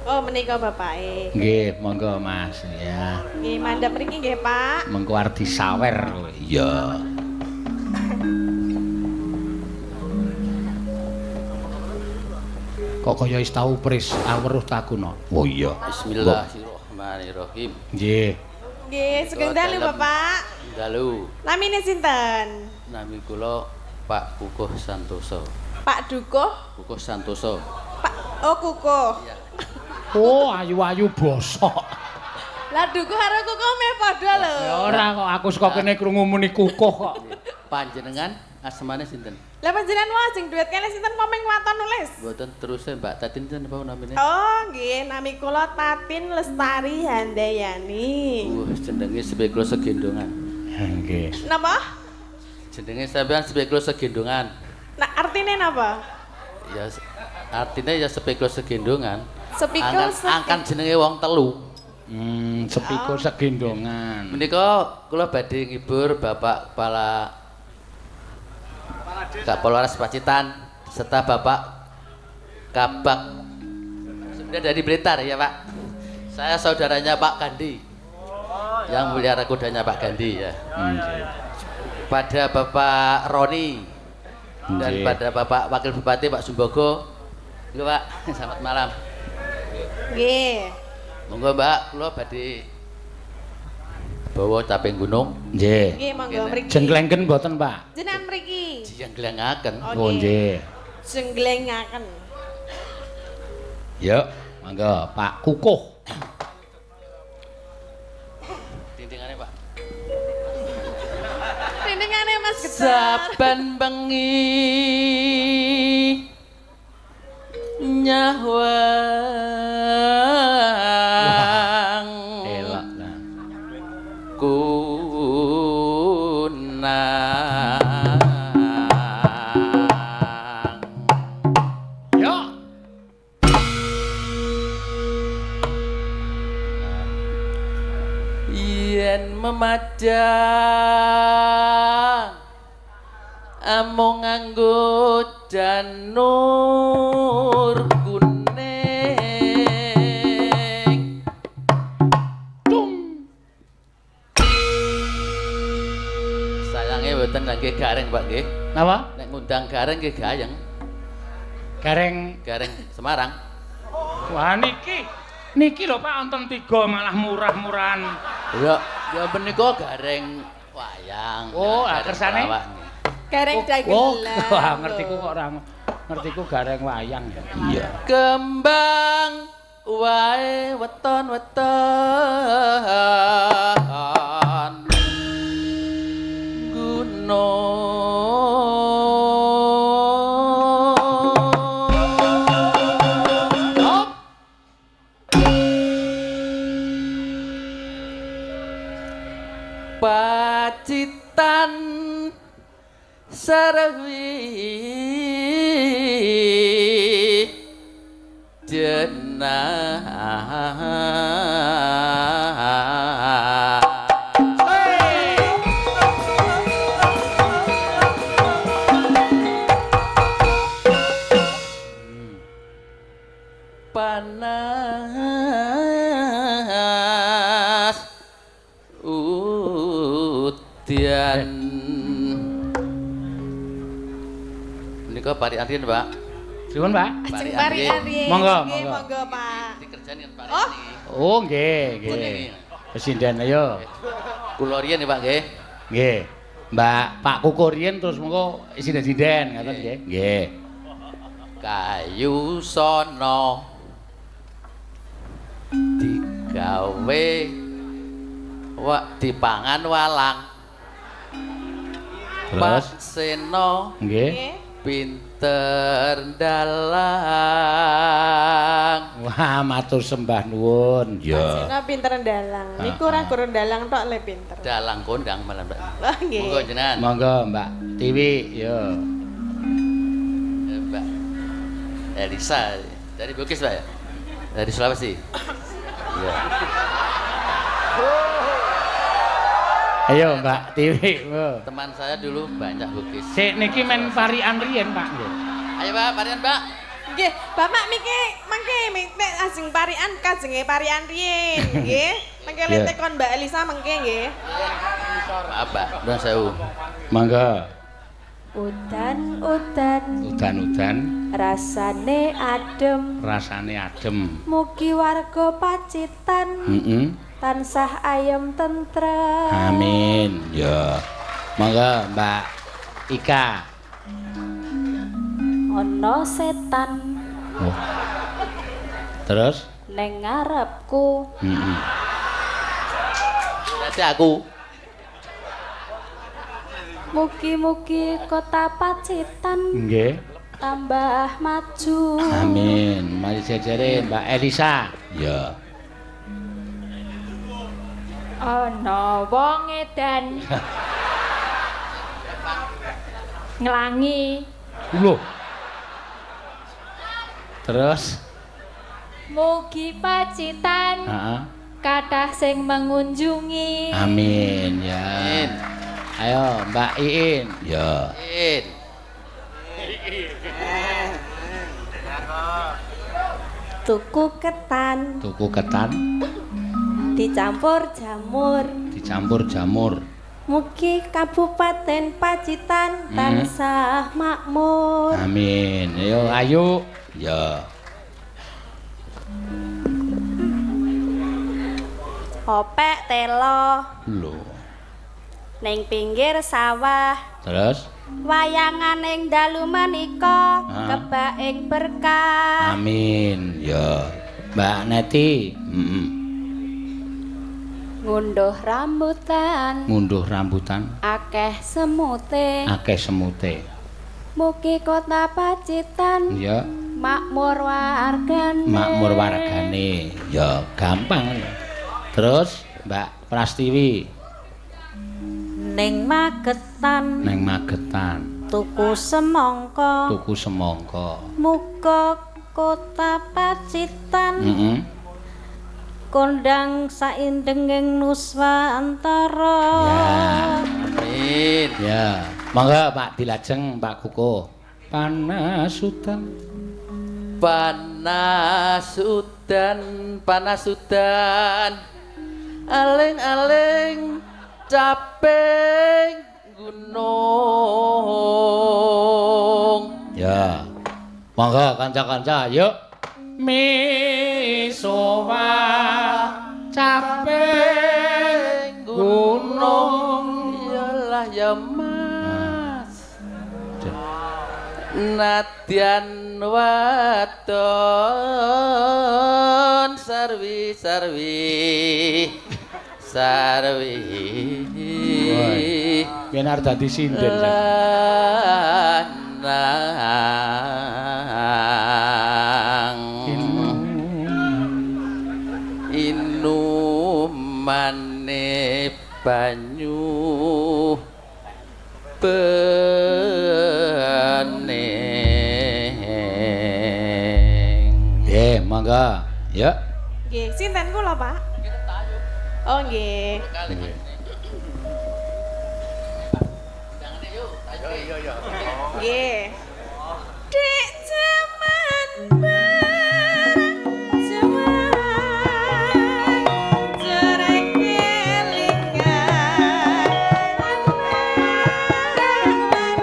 Oh, menika bapake. Nggih, monggo Mas. Ya. Nggih, mandhap mriki nggih, Pak. Mengko arep disawer kowe. Iya. Kok kaya wis tau pris aweruh takuna. Oh iya. Bismillahirrahmanirrahim. Nggih. Nggih, sugeng dalu Bapak. Dalu. Namine sinten? Nami kula Pak Kukuh Santoso. Pak Dukuh? Kukuh Santoso. Pak oh Kukuh. Iya. Oh, ayu-ayu bosok. Lah Dukuh karo Kukuh meh padha lho. Ya ora kok aku saka kene krungu muni kukuh kok. Panjenengan asmane sinten? Lah panjenengan wae sing duet kene sinten momeng waton nulis? Mboten teruse Mbak Tatin sinten apa namine? Oh, nggih, nami kula Tatin Lestari Handayani. Wah, jenenge sepikul segendongan. Nggih. Napa? Jenenge sampean sepikul segendongan. Nah, artine napa? Ya artine ya sepikul segendongan. Sepikul angkan jenenge wong telu. Sepikul segendongan. Menika kula badhe ngibur Bapak Kepala Kapolres Pacitan serta Bapak Kabak sebenarnya dari Blitar ya Pak. Saya saudaranya Pak Gandhi. Yang melihara kudanya Pak Gandhi ya. Pada Bapak Roni dan pada Bapak Wakil Bupati Pak Sumbogo. Halo Pak, selamat malam. Nggih. Monggo Mbak, kula badhe bawa caping gunung. Nggih. Nggih, monggo mriki. Jengglengken mboten, Pak? Jenengan mriki. Jengglengaken. Oh, nggih. Jengglengaken. Yuk, monggo Pak Kukuh. Tintingane, Pak. Tintingane Mas Getar. Saben bengi nyawang. Elok lah. Kunang. Yo. Yen memajang amung nganggo janur kuning. Tung. Sayange mboten nggih gareng Pak nggih. Napa? Nek ngundang gareng nggih gayeng. Gareng gareng Semarang. Wah niki. Niki lho Pak wonten tiga malah murah-murahan. Ya, ya menika gareng wayang. Oh, kersane gareng dagelan. Oh, wah ngertiku kok ora ngertiku gareng wayang ya. Iya. Kembang wae weton-weton gunung. Pacitan sarwi jenah. Panas udan. Punika parikan riyen, Pak. Pripun, Pak? Ajeng parikan riyen. Monggo, Nggih, monggo. monggo, Pak. Dikerjani kan Oh. parikan iki. Oh, nggih, nggih. Presiden ayo. Kula riyen ya, Pak nggih. Nggih. Mbak Pak Kuko riyen terus mengko sinden-sinden ngoten nggih. Nggih. Kayu sono digawe wa dipangan walang. Pak Terus Seno nggih. Nggih. pinter dalang. Wah, matur sembah nuwun. Pak Ya. Seno pinter ndalang. Niku ora guru ndalang tok le pinter. Dalang kondang malah, Mbak. Lah nggih. Monggo jenengan. Monggo Mbak Tiwi, yo. Ya, Mbak Elisa dari Bugis, Pak ya? Dari Sulawesi. Iya. Ayo Mbak Tiwi, monggo. Teman saya dulu banyak Bugis. Sik niki men parikan riyen, Pak nggih. Ayo Pak, parian Pak. Nggih, Bapak miki mangke nek ajeng parikan kajenge parikan riyin, nggih. Mangke le Iya. tekon Mbak Elisa mangke nggih. Maaf Pak, nuwun sewu. Monggo. Udan-udan Udan-udan rasane adem, rasane adem. mugi warga Pacitan Heeh. tansah ayem tentrem. Amin. Ya. Monggo Mbak Ika. Ana setan Oh. Terus? neng ngarepku, Heeh. Berarti aku. mugi-mugi kota Pacitan Nggih. tambah maju. Amin. Mari jejere Mbak Elisa. Ya. Ana wong edan. Nglangi. Loh. Terus? Mugi Pacitan Heeh. kathah sing mengunjungi. Amin ya. Amin. Ayo Mbak Iin. Ya. In. Tuku ketan Tuku ketan dicampur jamur, dicampur jamur. mugi Kabupaten Pacitan tansah makmur. Amin. Ayo ayo. Ya. Opek telo Lho. ning pinggir sawah, Terus? wayangan ing dalu menika Ah. kebak ing berkah. Amin. Ya. Mbak Neti, Heeh. Ngunduh rambutan ngunduh rambutan akeh semute, akeh semute. mugi kota Pacitan Ya, makmur wargane. makmur wargane. Ya. Gampang. Terus Mbak Prastiwi Ning Magetan neng Magetan tuku semangka, tuku semangka. muga kota Pacitan Heeh. kondang saindenging Nuswantara. Ya. Amin. Ya, monggo Pak dilajeng Pak Kuko. Panas udan. Panas udan, panas udan. Aling-aling caping gunung. Ya. Monggo kanca-kanca, yuk. Misowa caping gunung. Iyalah ya Mas. Nadyan wadon sarwi sarwi sarwi Yen arep dadi sinden. Lanang inumane banyu bening. Nggih, monggo. Yuk. Nggih, sinten kula, Pak? Oh, nggih. Nggih. Nggih. Dek jaman berjuang, jerek kelingan, anak lanang.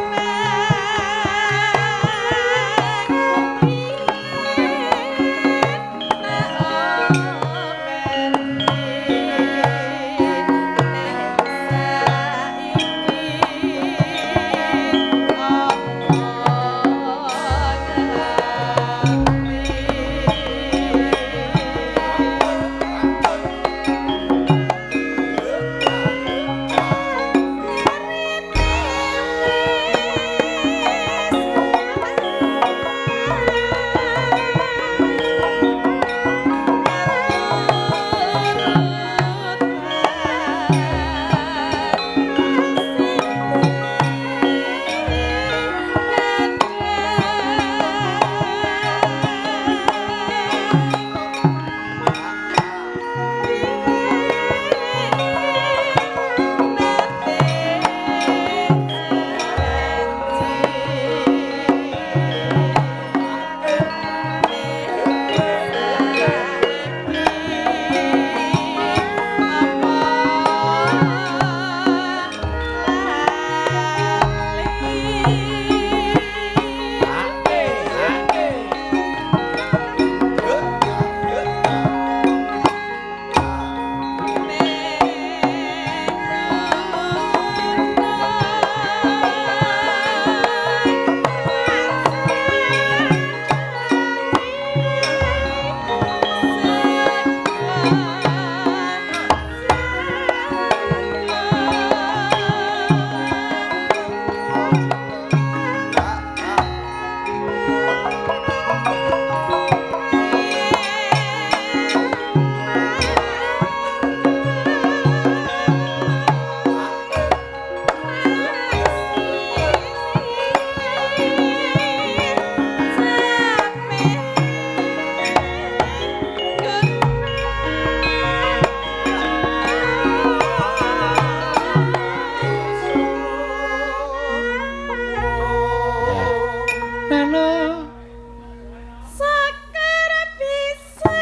Nano Sekar bisa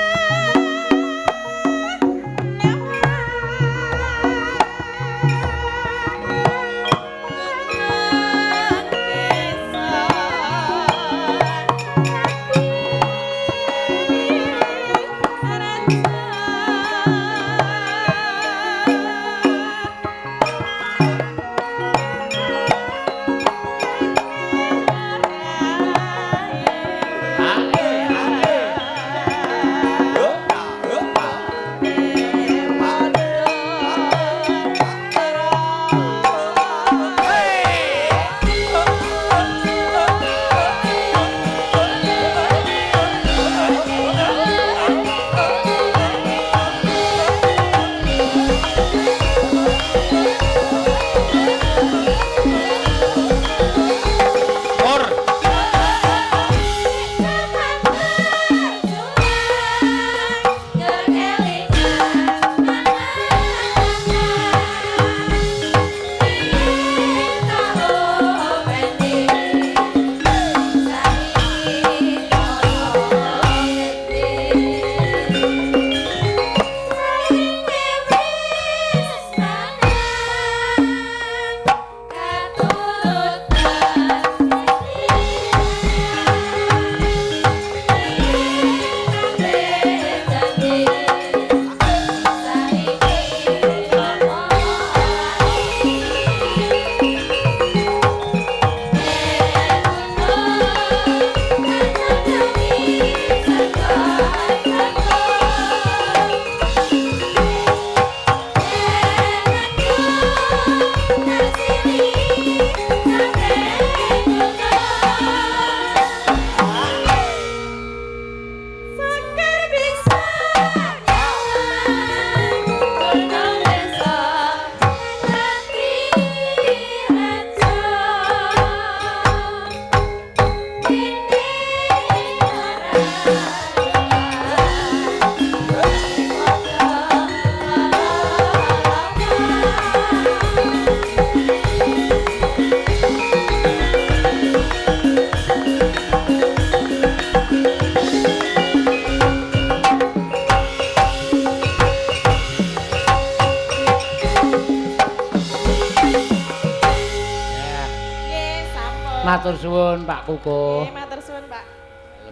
Matur suwun Pak Kukuh. Nggih, matur suwun Pak.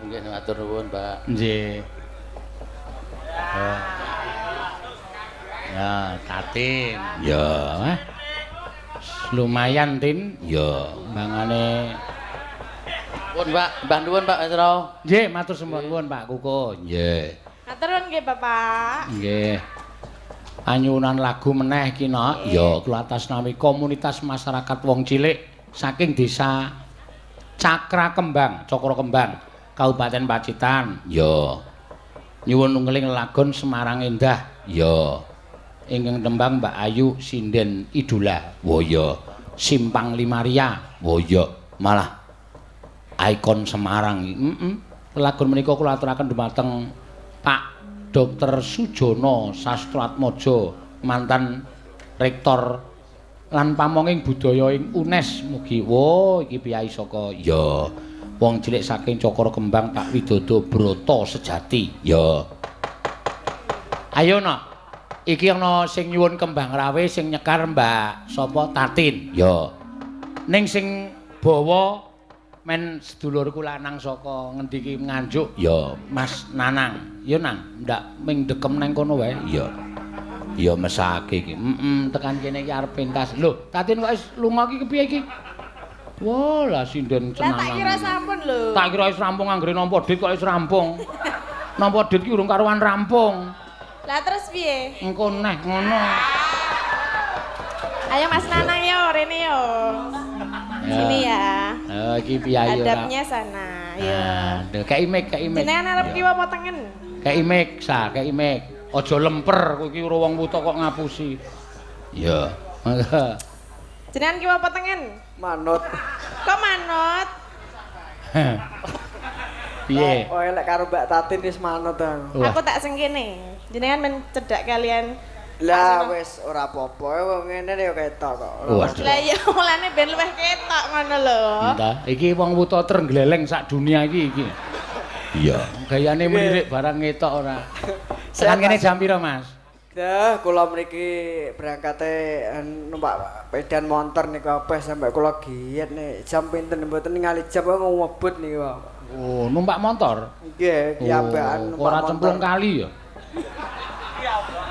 Nggih, matur nuwun Pak. Nggih. Ya, Tatin. Ya. Lumayan, Tin. Ya. Mangane. Nuwun Pak, Mbah nuwun Pak Mesro. Nggih, matur suwun Pak Kukuh. Nggih. Matur nuwun nggih Bapak. Nggih. Anyunan lagu meneh iki, Nok. Ya. Kula atas nami komunitas masyarakat wong cilik saking desa Cakra Kembang, Cakra Kembang, Kabupaten Pacitan. Ya. Nyuwun ngeling lagon Semarang Endah. Ya. Ingkang tembang Mbak Ayu Sinden Idola. Wo ya. Simpang Limaria. Wo ya. Malah ikon Semarang iki. Heeh. Lagon menika kula aturaken dumateng Pak Dr. Sujono Sastroatmojo, mantan rektor lan pamonging budaya ing UNES. Mugi wo iki piyai saka Ya. wong cilik saking Cakra Kembang Pak Widodo Broto Sejati. Ya. Ayo Nok. Iki ana sing nyuwun kembang rawe sing nyekar Mbak sapa Tatin. Ya. Ning sing bawa men sedulurku lanang saka ngendi iki Nganjuk. Ya. Mas Nanang. Ya Nang, ndak ming dekem nang kono wae. Ya. Ya mesake iki. Heeh, tekan kene iki arep pentas. Lho, Tatin kok wis lunga iki kepiye iki? Wah, lah sinden Lah tak kira cenanang. sampun lho. Tak kira wis rampung anggere nampa dit kok wis rampung. Nampa dit ki urung karuan rampung. Lah terus piye? Engko neh ngono. Ayo Mas Nanang yo rene yo. Sini ya. Eh iki piye ora. Hadapnya sana. Yo. Aduh, kei mic, kei mic. Jenengan arep kiwa apa tengen? Kei mic, sa, kei mic. Aja lemper kowe iki ora wong wuta kok ngapusi. Ya. Jenengan kiwa apa tengen? Manut. Kok manut? Piye? Oh, lek karo Mbak Tatin wis manut aku. Wah. Aku tak sing kene. Jenengan men cedhak kalian Lah wis ora apa-apa, wong ngene ya ketok kok. Waduh. Lah iya mulane ben luwih ketok ngono lho. Entah, iki wong wuta trenggleleng sak dunia iki iki. Iya. Gayane melirik barang ngetok ora. Tekan kene jam pira, Mas? Dah, kula mriki berangkate numpak pedan motor niku apa sampe kula giat nih jam pinten mboten ningali jam kok ngebut niku. Oh, numpak motor? Nggih, kiyambakan numpak Ora motor. cemplung kali ya.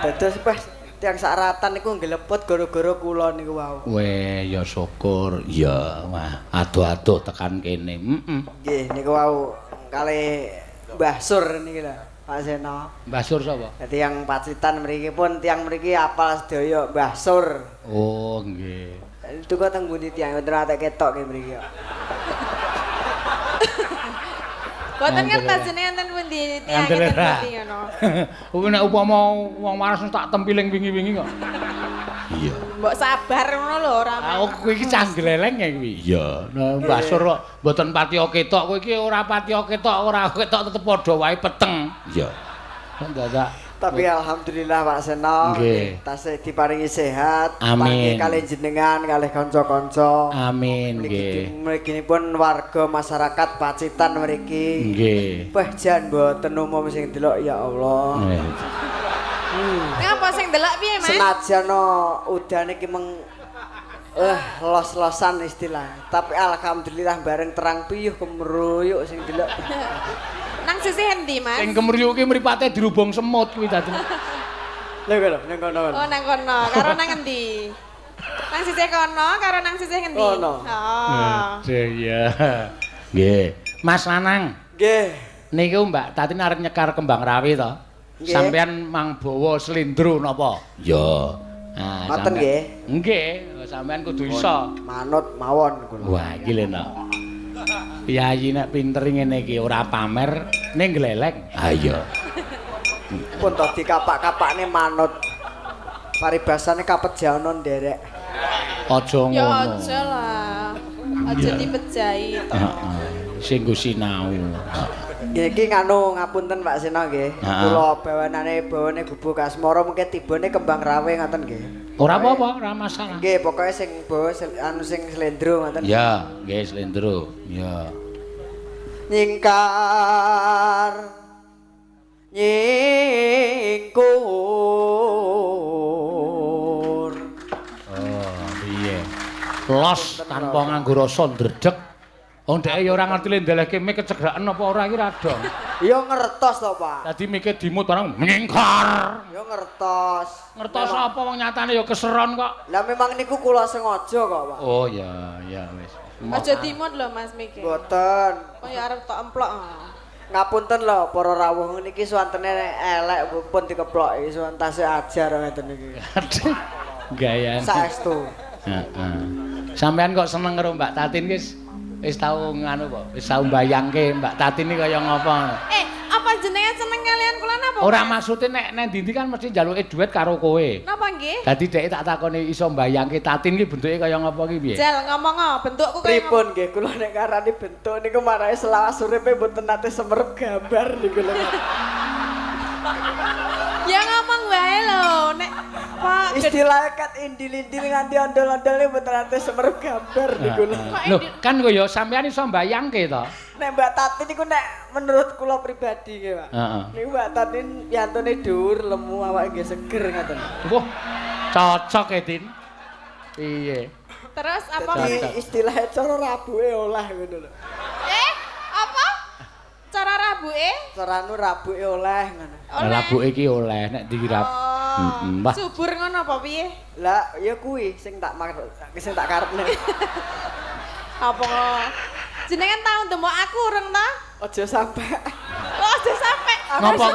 Dados pas tiyang sakratan niku nggeleput gara-gara kula niku wau. Weh, ya syukur. Iya, wah, adoh-adoh tekan kene. Heeh. Nggih, niku wau kalih Mbah Sur niki lho, Pak Seno. Mbah Sur sapa? Tiyang Pacitan mriki pun tiyang mriki apal sedaya Mbah Sur. Oh, nggih. Itu kok teng pundi tiyang mboten ate ketok nggih mriki kok. Boten ngertos jenengan ten pundi tiyang ten pundi ngono. Kuwi nek upama wong waras tak tempiling wingi-wingi kok. Iya. Mbok sabar ngono lho ora. Aku kuwi iki cah gleleng ya kuwi. Iya. Nah, Mbah Sur kok mboten patiya ketok, kowe iki ora patiya ketok, ora ketok tetep padha wae peteng. Iya. Dadak. Tapi alhamdulillah Pak Seno tasih diparingi sehat, Amin. kalih jenengan, kalih kanca-kanca. Amin nggih. Mrikinipun warga masyarakat Pacitan mriki. Nggih. Wah jan mboten umum sing delok ya Allah. Ngapa sing delok piye, Mas? Senajan udane iki meng los-losan istilah. Tapi alhamdulillah bareng terang piyuh kemruyuk sing delok. Nang sisih endi, Mas? Sing kemruyuk ki mripate dirubung semut kuwi dadi. Lho lho nang kono. Oh, nang kono. Karo nang endi? Nang sisih kono karo nang sisih ngendi? Kono. Oh. Iya. Nggih. Mas Lanang. Nggih. Niku Mbak Tatin arep nyekar kembang rawi to. Sampeyan mang bawa slendro napa? Ya. Nah, ngoten nggih. Nggih, sampeyan kudu iso. Manut mawon kula. Wah, iki lho nek. Piyayi nek pinter ngene iki ora pamer ning gleleng. Ha iya. Pun to dikapak-kapakne manut. Paribasane kapejana nderek. Aja ngono. Ya aja lah. Aja dipejahi to. Heeh. Sing nggo sinau. Nggih iki nganu ngapunten Pak Seno nggih. Kula bawanane bawane gubuk Asmara mungkin tibane kembang rawe ngoten nggih. Ora apa-apa, ora masalah. Nggih, pokoke sing bawa anu sing slendro ngoten. Ya, nggih slendro. Ya. Nyingkar nyingkur. Oh, piye. Los tanpa nganggo rasa ndredeg. Wong dheke ya ora ngerti le ndelehke mik kecegraken apa ora iki ra dong. Ya ngertos to, Pak. Dadi mike dimut barang nyingkar. Ya ngertos. Ngertos apa wong nyatane ya keseron kok. Lah memang niku kula sengaja kok, Pak. Oh ya, ya wis. Aja dimut lho Mas mike. Mboten. Oh ya arep tok emplok. Ngapunten lho para rawuh niki suwantene elek pun dikeploki suwan tasih ajar ngeten niki. Gayane. Saestu. Heeh. Sampeyan kok seneng karo Mbak Tatin wis wis tau nganu apa? Wis tau mbayangke Mbak Tatin iki kaya ngopo? Apa jenengan seneng kalian kula napa? Ora maksude nek nang ndi-ndi kan mesti njaluke duit karo kowe. Napa nggih? Dadi dhek tak takoni iso mbayangke Tatin iki bentuke kaya ngopo ki piye? Jal ngomong bentukku kaya pripun nggih kula nek ngarani bentuk niku marahe selawas uripe mboten nate semerep gambar niku lho. Ya ngomong wae lho nek Pak istilahnya kat indil-indil nganti ondol-ondole mboten nate semerep gambar niku lho. Lho kan kaya sampean iso mbayangke to. Nek Mbak Tatin niku nek menurut kula pribadi nggih Pak. Heeh. Niku Mbak Tatin yantune dhuwur lemu awake nggih seger ngoten. Wah, cocok e Tin. Piye? Terus apa istilahnya cara rabuke olah ngono lho. Apa? Cara rabuke? Cara anu rabuke oleh ngono. Rabuke iki oleh nek dirab. Heeh. Subur ngono apa piye? Lah ya kuwi sing tak sing tak karepne. Apa kok? Jenengan tau ndemok aku urung ta? Aja sampe. Kok aja sampe? Ngopo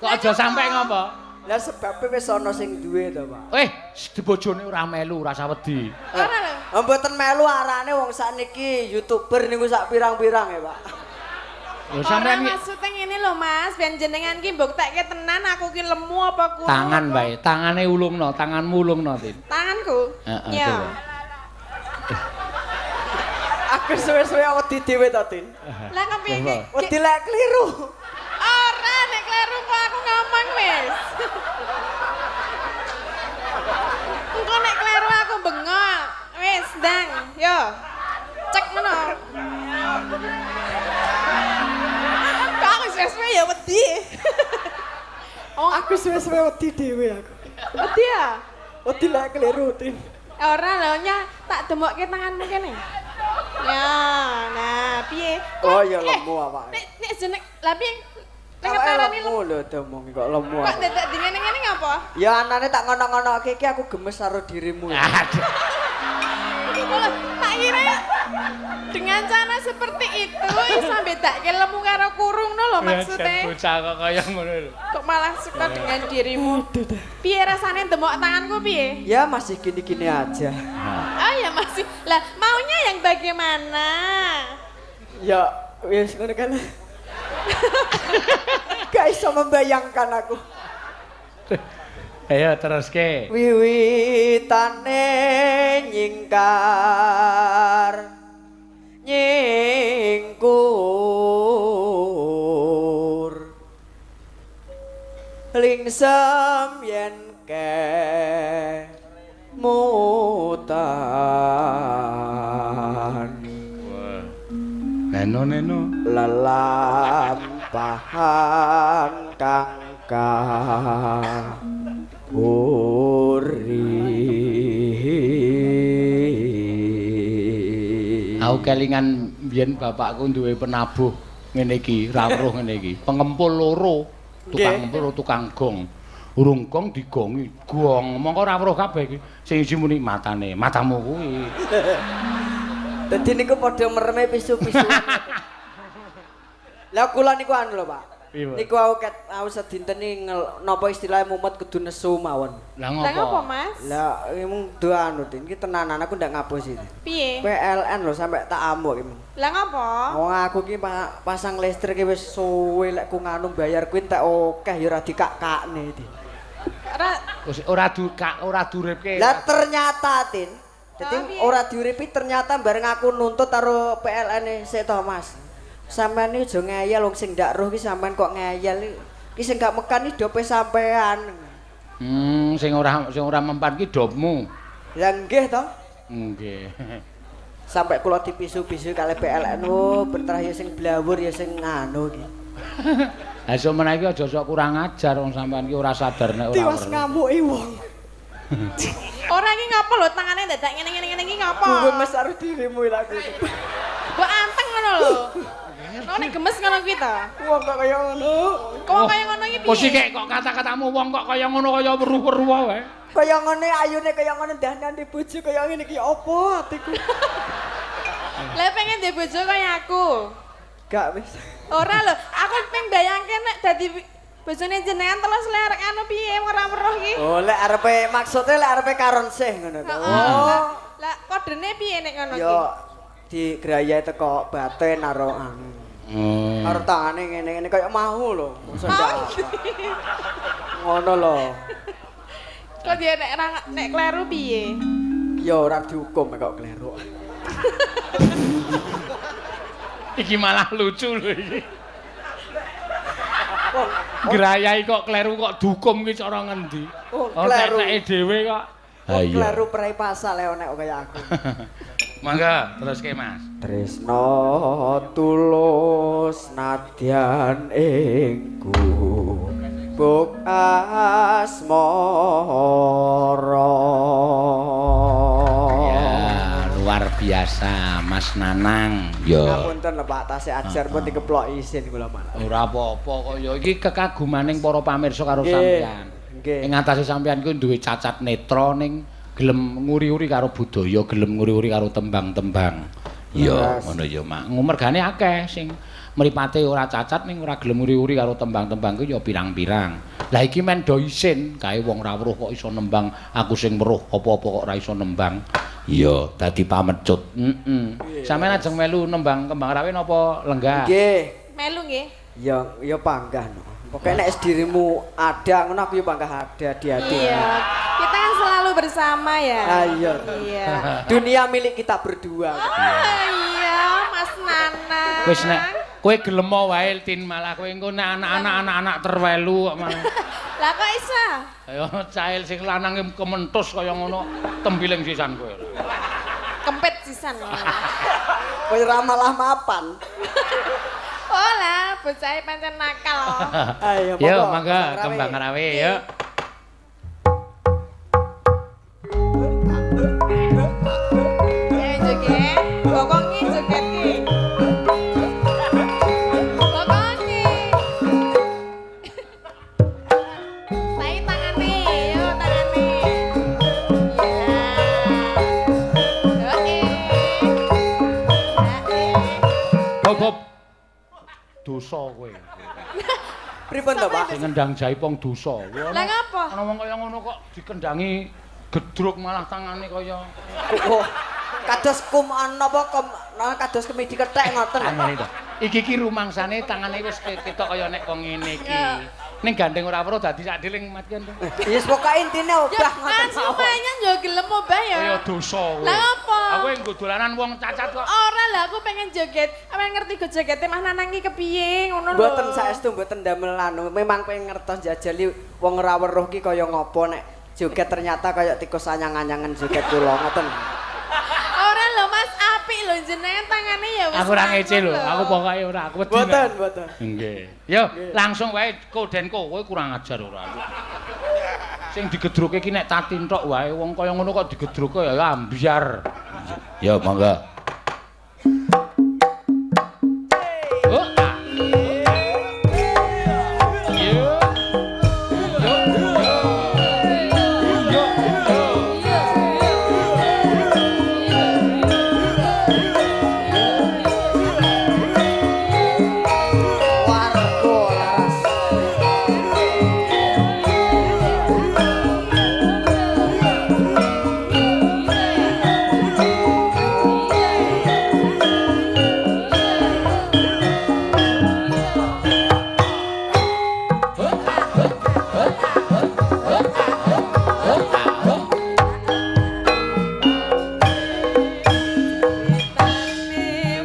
kok aja sampe ngopo? Lah sebabe wis ana sing duwe to, Pak. Bojone ora melu, ora wedi. Ora lho. Mboten melu arane wong sakniki YouTuber niku sak pirang-pirang ya, Pak. Lho sampean iki maksude ngene lho Mas, ben jenengan ki mbuktekke tenan aku ki lemu apa kurang. Tangan wae, tangane ulungno, tanganmu ulungno, Tin. Tanganku? Heeh. Ya. Aku suwe-suwe wedi dhewe to, Tin. Lah kepiye iki? Wedi lek kliru. Ora nek kleru kok aku ngomong wis. Ndang, yo. Cek ngono. Kok aku suwe-suwe ya wedi. Oh, Aku suwe-suwe wedi dhewe aku. wedi ya? Wedi lek keliru, Tin. Ora lho nya, tak demokke tanganmu kene. Ya, nah piye? Oh, ya lemu awake. Nek nek jeneng lah piye? Nek Awake ngetarani lemu lho diomongi kok lemu. Kok awake. dadak di ngene-ngene ngapa? Ya anane tak ngono-ngonoke iki aku gemes karo dirimu. Aduh. Tak kira dengan cara seperti itu iso bedake lemu karo kurung no lho maksudnya. Bocah kok kaya ngono lho. Kok malah suka dengan dirimu. Piye rasane demok tanganku piye? Ya masih gini-gini aja. Oh ya masih. Lah maunya yang bagaimana? Ya wis ngono kan. Gak iso membayangkan aku. Ayo teruske. Wiwitane nyingkar nyingkur lingsem yen kemutan. Neno neno. Lelampahan kang kaburi. Aku kelingan biyen bapakku duwe penabuh ngene iki, ra weruh ngene iki. Pengempul loro, tukang ngempul, tukang gong. Urung gong digongi, gong. Mongko ra weruh kabeh iki. Sing isi muni matane, matamu kuwi. Dadi niku padha mereme pisu-pisu. Lah kula niku anu lho, Pak. Niku aku ket aku sedinten iki napa istilahnya mumet kudu nesu mawon. Lah Lah ngopo? ngopo Mas? Lah mung do anu Tin, iki tenanan aku ndak ngapusi. Piye? PLN lho sampe tak amuk iki. Lah ngopo? Wong aku ki pasang listrik ki wis suwe lek ku nganu bayar kuwi entek akeh ya ora dikak-kakne iki. Ora Wis ora duka, ora duripke. Lah ternyata Tin, dadi Ah, piye? ora diuripi ternyata bareng aku nuntut karo PLN-e sik to Mas. Sampeyan iki aja ngeyel wong sing ndak roh ki sampean kok ngeyel iki. Ki sing gak mekan iki dope sampean. Sing ora mempan ki dopmu. Lah nggih to. Nggih. Sampai kula dipisu-pisu kali PLN, oh berterah ya sing blawur ya sing nganu iki. Lah sok menawi iki aja sok kurang ajar wong sampean ki ora sadar nek ora. Tiwas weruh. ngamuki wong. Ora iki ngopo lho tangane dadak ngene-ngene ngene iki ngopo? Gue gemes karo dirimu lha aku. Mbok anteng ngono lho. No nek gemes ngono kuwi to. Wong kok kaya ngono. Kok kaya ngono iki piye? Kok sik kok kata-katamu wong kok kaya ngono kaya weruh-weruh wae. Kaya ngene ayune kaya ngono ndahnane bojo kaya ngene iki apa atiku. Lah pengen ndek bojo kaya aku. Gak wis. Ora lho, aku pengen bayangke nek dadi bojone jenengan terus lek anu piye ora weruh iki. Oh, lek arepe maksudnya lek arepe karon sih ngono to. Heeh. Lah kodene piye nek ngono iki? Yo digrayahi teko baten karo anu. Karo tangane ngene-ngene kaya mau lho. Masa ndak. Ngono lho. Kok dia nek nek kleru piye? Ya ora dihukum kok kleru. Iki malah lucu lho iki. Grayai kok kleru kok dihukum ki cara ngendi? Oh, kleru. Teke dhewe kok. Ha iya. Kleru prei pasal lek nek kaya aku. Mangga teruske Mas. Tresno tulus nadyan ing gubuk asmara. Ya, luar biasa Mas Nanang. Ya. Ngapunten lho Pak, tasih ajar pun dikeplok isin kula malah. Ora apa-apa kaya iki kekagumaning para pamirsa karo sampeyan. Nggih. Ing atase sampeyan kuwi duwe cacat netra ning gelem nguri-uri karo budaya, gelem nguri-uri karo tembang-tembang. Ya, ngono ya, Mak. Ngumergane akeh sing mripate ora cacat ning ora gelem nguri-uri karo tembang-tembang kuwi ya pirang-pirang. Lah iki men do isin, kae wong ra weruh kok iso nembang, aku sing weruh apa-apa kok ora iso nembang. Iya, dadi pamecut. Heeh. Sampeyan ajeng melu nembang Kembang Rawe napa lenggah? Nggih. Melu nggih. Ya, ya panggah no. Pokoke nek dirimu ada ngono aku ya panggah ada di hati. Iya. Kita kan selalu bersama ya. Ah, iya. Iya. Dunia milik kita berdua. Ah, iya, Mas Nanang. Wis nek kowe gelem wae Tin malah kowe engko nek anak-anak anak-anak terwelu kok malah. Lah kok iso? Ayo cail sing lanang kementus kaya ngono tembiling sisan kowe. Kempit sisan. Kowe ora malah mapan. Oh lah, bocahe pancen nakal. Ayo, Yo, mangga kembang rawe yo. Ayo joget. Bokongi joget ki. Bokongi. Saiki tangane, yo tangane. Ya. Oke. Oke. Bob. Dosa kowe. Pripun to, Pak? Sing ngendang jaipong dosa. Lah ngapa? Ana wong kaya ngono kok dikendangi gedruk malah tangane kaya Oh, kados kum napa kom kados kemidi kethek ngoten. tangane to. Iki ki rumangsane tangane wis ketok kaya nek wong ngene iki. Ning gandeng ora weruh dadi sak deling matian to. Yes, pokoke intine Ya, obah ngoten kan lumayan yo gelem obah ya. Kaya dosa kowe. Lah ngapa? Aku nggo dolanan wong cacat kok. Ora lah aku pengen joget. Pengen ngerti go jogete Mas Nanang ki kepiye ngono lho. Mboten saestu mboten damel anu, memang pengen ngertos jajali wong ora weruh ki kaya ngopo nek joget ternyata kaya tikus anyang-anyangan joget kula ngoten. Ora lho Mas, apik lho jenengan tangane ya wis. Aku ora ngece lho, mangkuk aku pokoke ora, aku wedi. Mboten, mboten. Nggih. Yo, langsung wae kodenko, kowe kurang ajar ora aku. Sing digedruke iki nek tatin tok wae, wong kaya ngono kok digedruke ya ambyar. Yo, mangga. Oh, ah. Yo. Yo, yo. Yo, yo. Warga laras.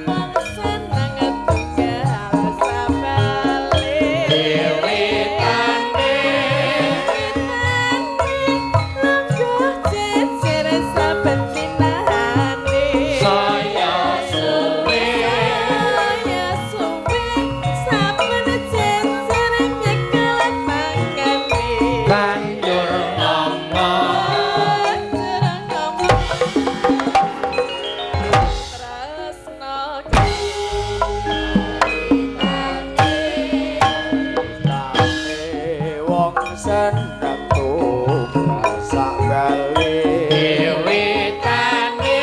Wong seneng tunggal sabale. Wiwitane Lungguh jejer saben dinane. saya suwe Saya suwe saben jejer nyekel tangane. banjur ngomong Banjur ngomong tresno Wong seneng tunggal sabale. Wiwitane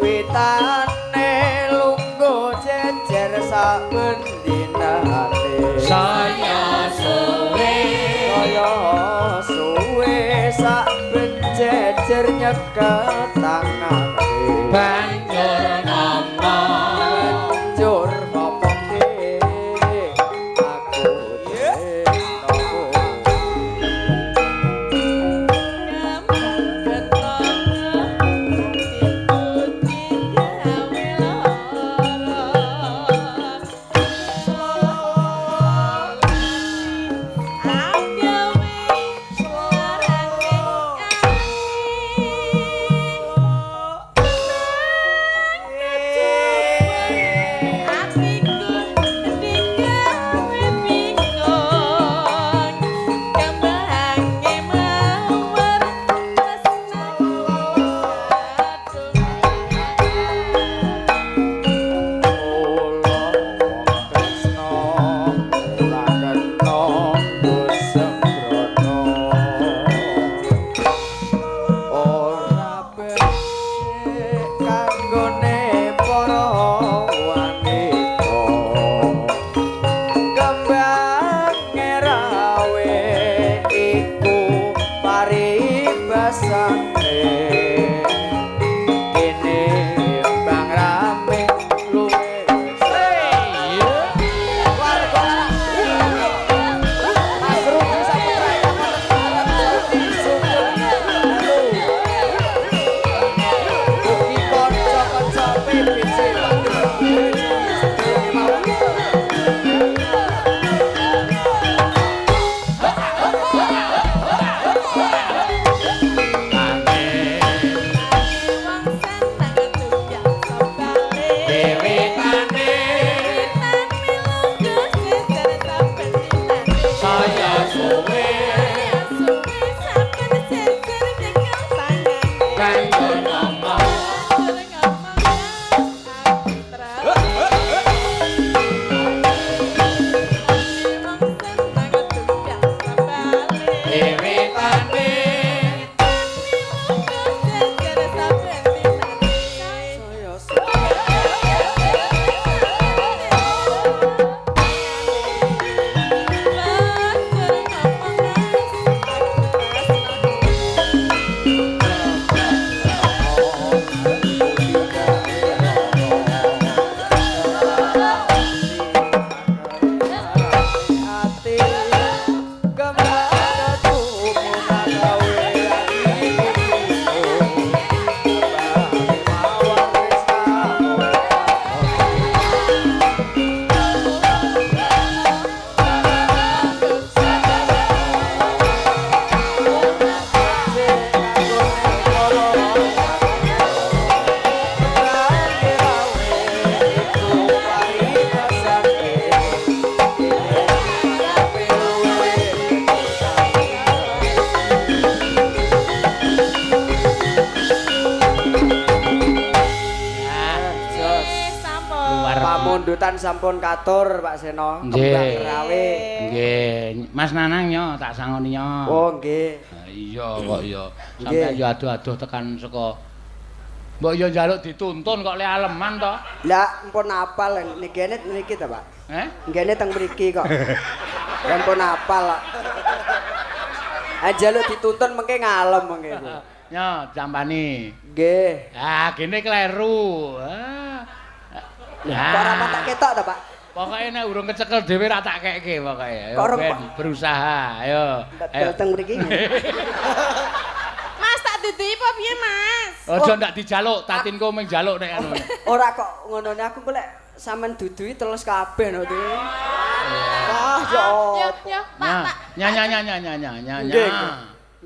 Wiwitane lungguh jejer saben dinane. saya suwe Kaya suwe saben jejer nyekel tangane. banjur ngomong Banjur ngomongke aku tresno. Wiwitane Wiwitane lungguh jejer saben dinane. Saya suwe Saya suwe saben jejer nyekel tangane. Kanggo ngomong Banjur ngomong aku trawe. Wong seneng tunggak sambale. Wiwitane Lungguh jejer saben dinane. Saya suwe. Banjur ngomong aku tresno. Ati kemana tuh gawe Nggih, sampun. Luar Pamundutan sampun katur Pak Seno. Nggih. Kembang rawe. Nggih, Mas Nanang yo tak sangoni yo. Oh nggih. Iya kok iya. Nggih. Sampeyan yo adoh-adoh tekan saka Mbok yo njaluk dituntun kok le aleman to. Lah mpun apal niki niki ta Pak. Eh? Nggene teng mriki kok. Lah mpun apal kok. Ah njaluk dituntun mengke ngalem mengke. Bu. Yo jampani. Nggih. Ah, gene kleru. Ah. Kok ora patek ketok ta Pak? Pokoke nek urung kecekel dhewe ra tak keke pokoke. Ayo Kok ora, ben Pak? berusaha. Ayo. Ayo. Teng mriki. Mas tak duduhi apa piye, Mas? Aja ndak dijaluk, tatinku mung njaluk nek anu. Ora kok ngonone aku kok lek sampean duduhi terus kabeh no Ti. Wah, ya Ya, apa. ya, Pak, Nya, tak. nya nya nya nya nya nya nya. Nggih.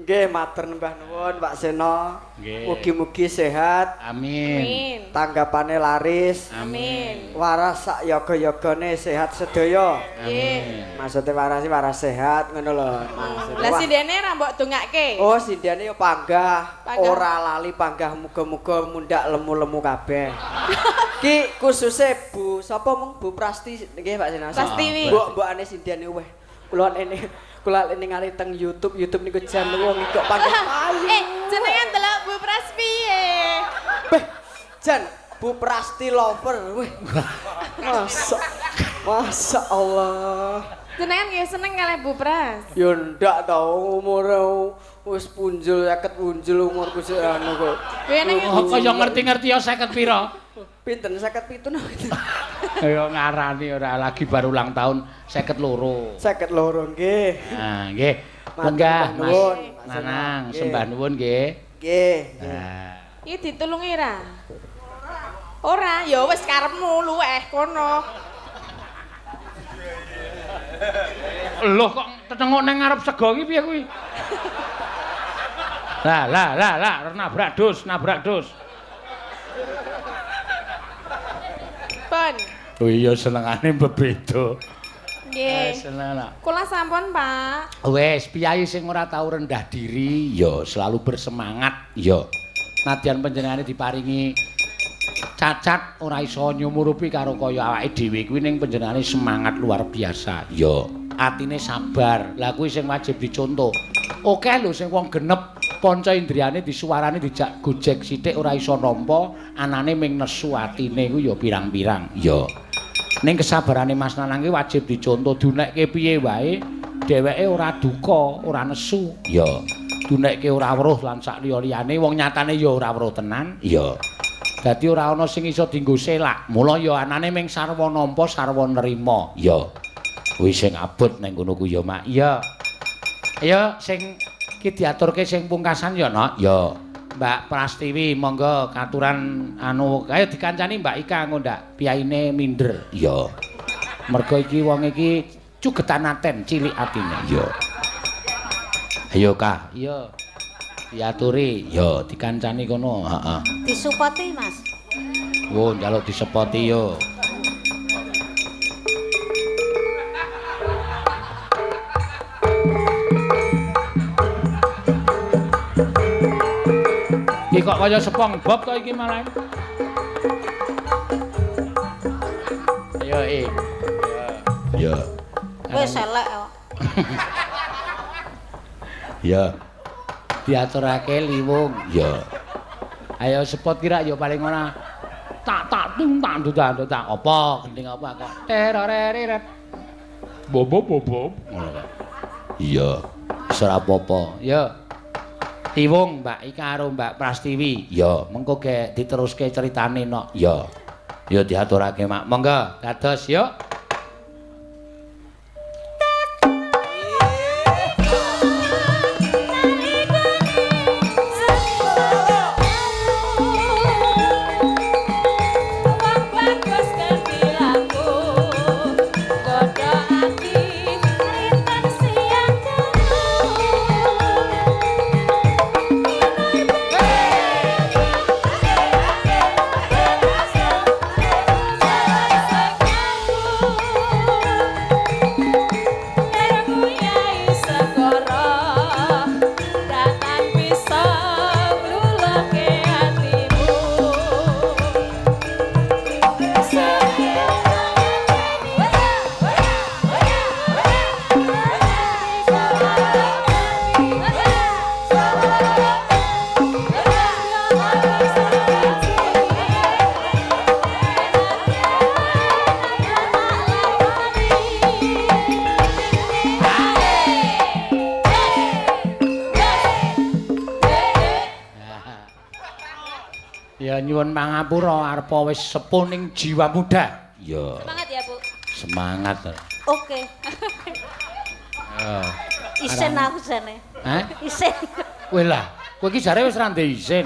Nggih, matur nembah nuwun Pak Seno. Nggih. Mugi-mugi sehat, Amin. Amin. tanggapane laris, Amin. waras sak yoga-yogane sehat sedaya. Nggih. Maksudnya waras sih waras sehat ngono lho maksudnya. Lah Wah. sindene ra mbok dongake. Oh, sindene yo panggah, Panggah. ora lali panggah muga-muga mundak lemu-lemu kabeh. Ki khususe Bu sapa mung Bu Prasti nggih Pak Sena. Prastiwi. Mbok mbokane sindene weh. Kula ene kula ningali teng YouTube, YouTube niku jan wong iki kok panggah payu. Eh, jenengan delok Bu Pras piye? Beh, jan Bu Prasti lover weh. Masa Masa Allah. Jenengan nggih seneng kalih Bu Pras. Ya ndak tau umure wis punjul 50 punjul umurku sik anu kok. Kowe ning Oh, kaya ngerti-ngerti ya 50 pira? Pinten 57 napa pinten? Ayo ngarani ora lagi baru ulang tahun 52. 52 nggih. Nah, nggih. Matur Lenggah sembah Mas nuwun, Mas Nanang, Nggih. sembah nuwun nggih. Nggih. Nah. Iki ditulungi ra? Ora, ya wis karepmu luweh kono. Loh kok tetenguk nang ngarep sego iki piye kuwi? Lah lah lah lah nabrak dus, nabrak dus. Pun. Oh iya senengane bebeda. Nggih. Seneng lah. Kula sampun, Pak. Wes, piyayi sing ora tau rendah diri, ya selalu bersemangat, ya. Nadyan panjenengane diparingi cacat ora iso nyumurupi karo kaya awake dhewe kuwi ning panjenengane semangat luar biasa, ya. Atine sabar. Lah kuwi sing wajib dicontoh. Akeh lho sing wong genep panca indriyane disuwarane dijak gojek sithik ora iso nampa, anane ming nesu atine kuwi ya pirang-pirang, ya. Ning kesabarane Mas Nanang ki wajib dicontoh, dunekke piye wae dheweke ora duka, ora nesu. Ya. Dunekke ora weruh lan sak liya-liyane wong nyatane ya ora weruh tenan. Ya. Dadi ora ana sing iso dienggo selak. Mula ya anane ming sarwa nampa, sarwa nerima. Ya. Kuwi sing abot ning kono kuwi ya, Mak. Iya. Ya sing iki diaturke sing pungkasan ya, Nok. Ya. Mbak Prastiwi monggo katuran anu ayo dikancani Mbak Ika engko ndak piyaine minder. Iya. Mergo iki wong iki cugetan aten cilik atine. Iya. Ayo Kak. Iya. Diaturi. Ya dikancani kono. Heeh. Disupati, Mas. Wo njaluk disepoti yo. Iki kok kaya SpongeBob to iki malah. Ayo eh. Ya. Wis elek kok. Ya. Diaturake liwung. Ya. Ayo sepot kira ya paling ora. Tak tak tung tak tak tak apa gending apa kok. Teroreret. Bobo bobo. Ngono kok. Iya. Wis ora apa-apa. Ya. Tiwung Mbak Ika karo Mbak Prastiwi. Ya. Mengko gek diteruske ceritane nok. Ya. Ya diaturake Mak. Monggo dados yuk. Ya nyuwun pangapura arepa wis sepuh ning jiwa muda. Ya. Semangat ya, Bu. Semangat. Oke. Isin aku jane. Hah? Isin. Kowe lah, kowe iki jare wis ra ndek isin.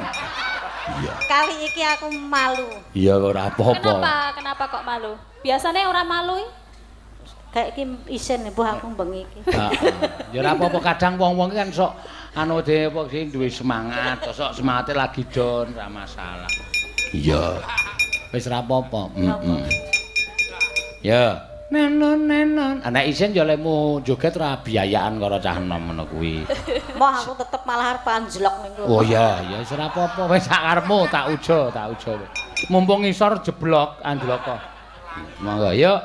Iya. Kali iki aku malu. Iya ora apa-apa. Kenapa? Kenapa kok malu? Biasanya ora malu iki. Kayak iki isin mbuh aku bengi iki. Heeh. Ya ora apa-apa kadang wong-wong iki kan sok anu dhewe apa sing duwe semangat, sok semangate lagi down ora masalah. Iya. Wis ora apa-apa. Heeh. Ya. Nenon nenon. Anak isin ya lemu joget ora biayaan karo cah enom ngono kuwi. Moh aku tetep malah arep anjlok ning kono. Oh iya, ya wis ora apa-apa, wis sak karepmu tak ujo, tak ujo. Mumpung ngisor jeblok anjloko. Monggo yuk.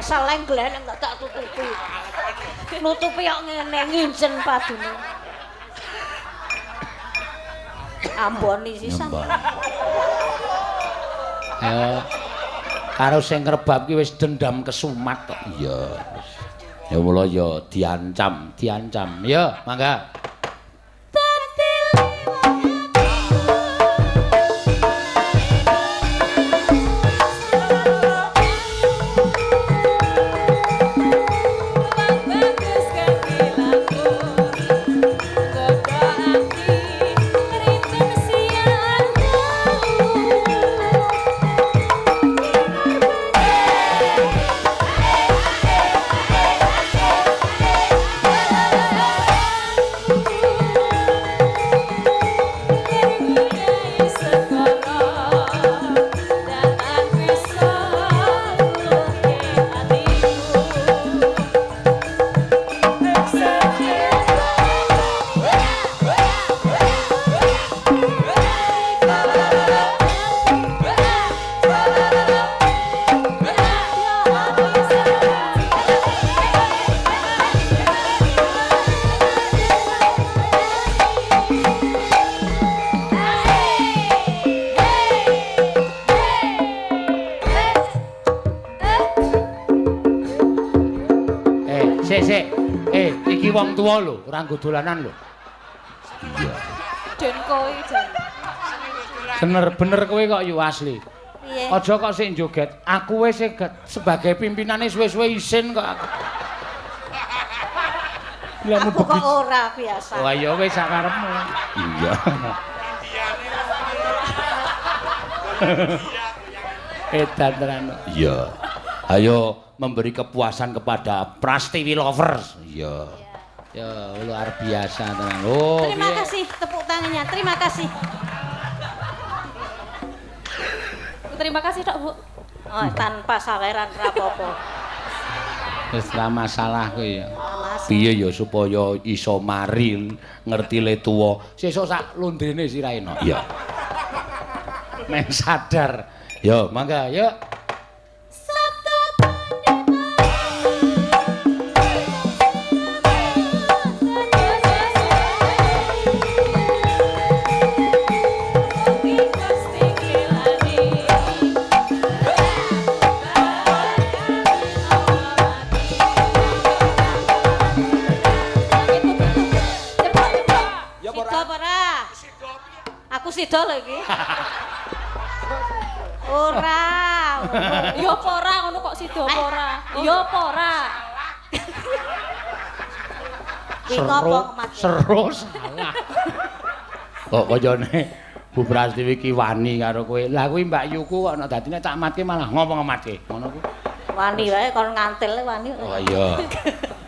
Seleng-gleng gak tak tutupi. Nutupi kok ngene nginjen padune. Amboni sisan. Ayo. Karo sing ngrebab ki wis dendam kesumat kok. Iya. Ya mula ya diancam, diancam. Ya, mangga. Sik sik. Iki wong tuwa lho, ora nggo dolanan lho. Iya. Den kowe jan. Bener-bener kowe kok yu asli. Piye? Aja kok sik joget. Aku wis sebagai pimpinane suwe-suwe isin kok aku. Lah Aku kok ora biasa. Wah ya wis sak karepmu. Iya. Edan tenan. Iya. Ayo memberi kepuasan kepada Prastiwi Lovers. Iya. Ya luar biasa tenan. Oh, terima kasih tepuk tangannya. Terima kasih. Terima kasih Dok, Bu. Oh, tanpa saweran rapopo. Wis ra masalah kuwi ya. Piye ya supaya iso mari ngerti le tuwa. Sesuk sak londrene sirahe no. Iya. Men sadar. Yo, mangga yuk. Aku sida lho iki. Ora. Ya apa ora ngono kok sida apa ora? Ya apa ora? Seru salah. Kok kayane Bu Prastiwi ki wani karo kowe. Lah kuwi Mbak Yuku kok nek dadine tak matke malah ngomong matke. Ngono kuwi. Wani wae kon ngantil wani. Oh iya.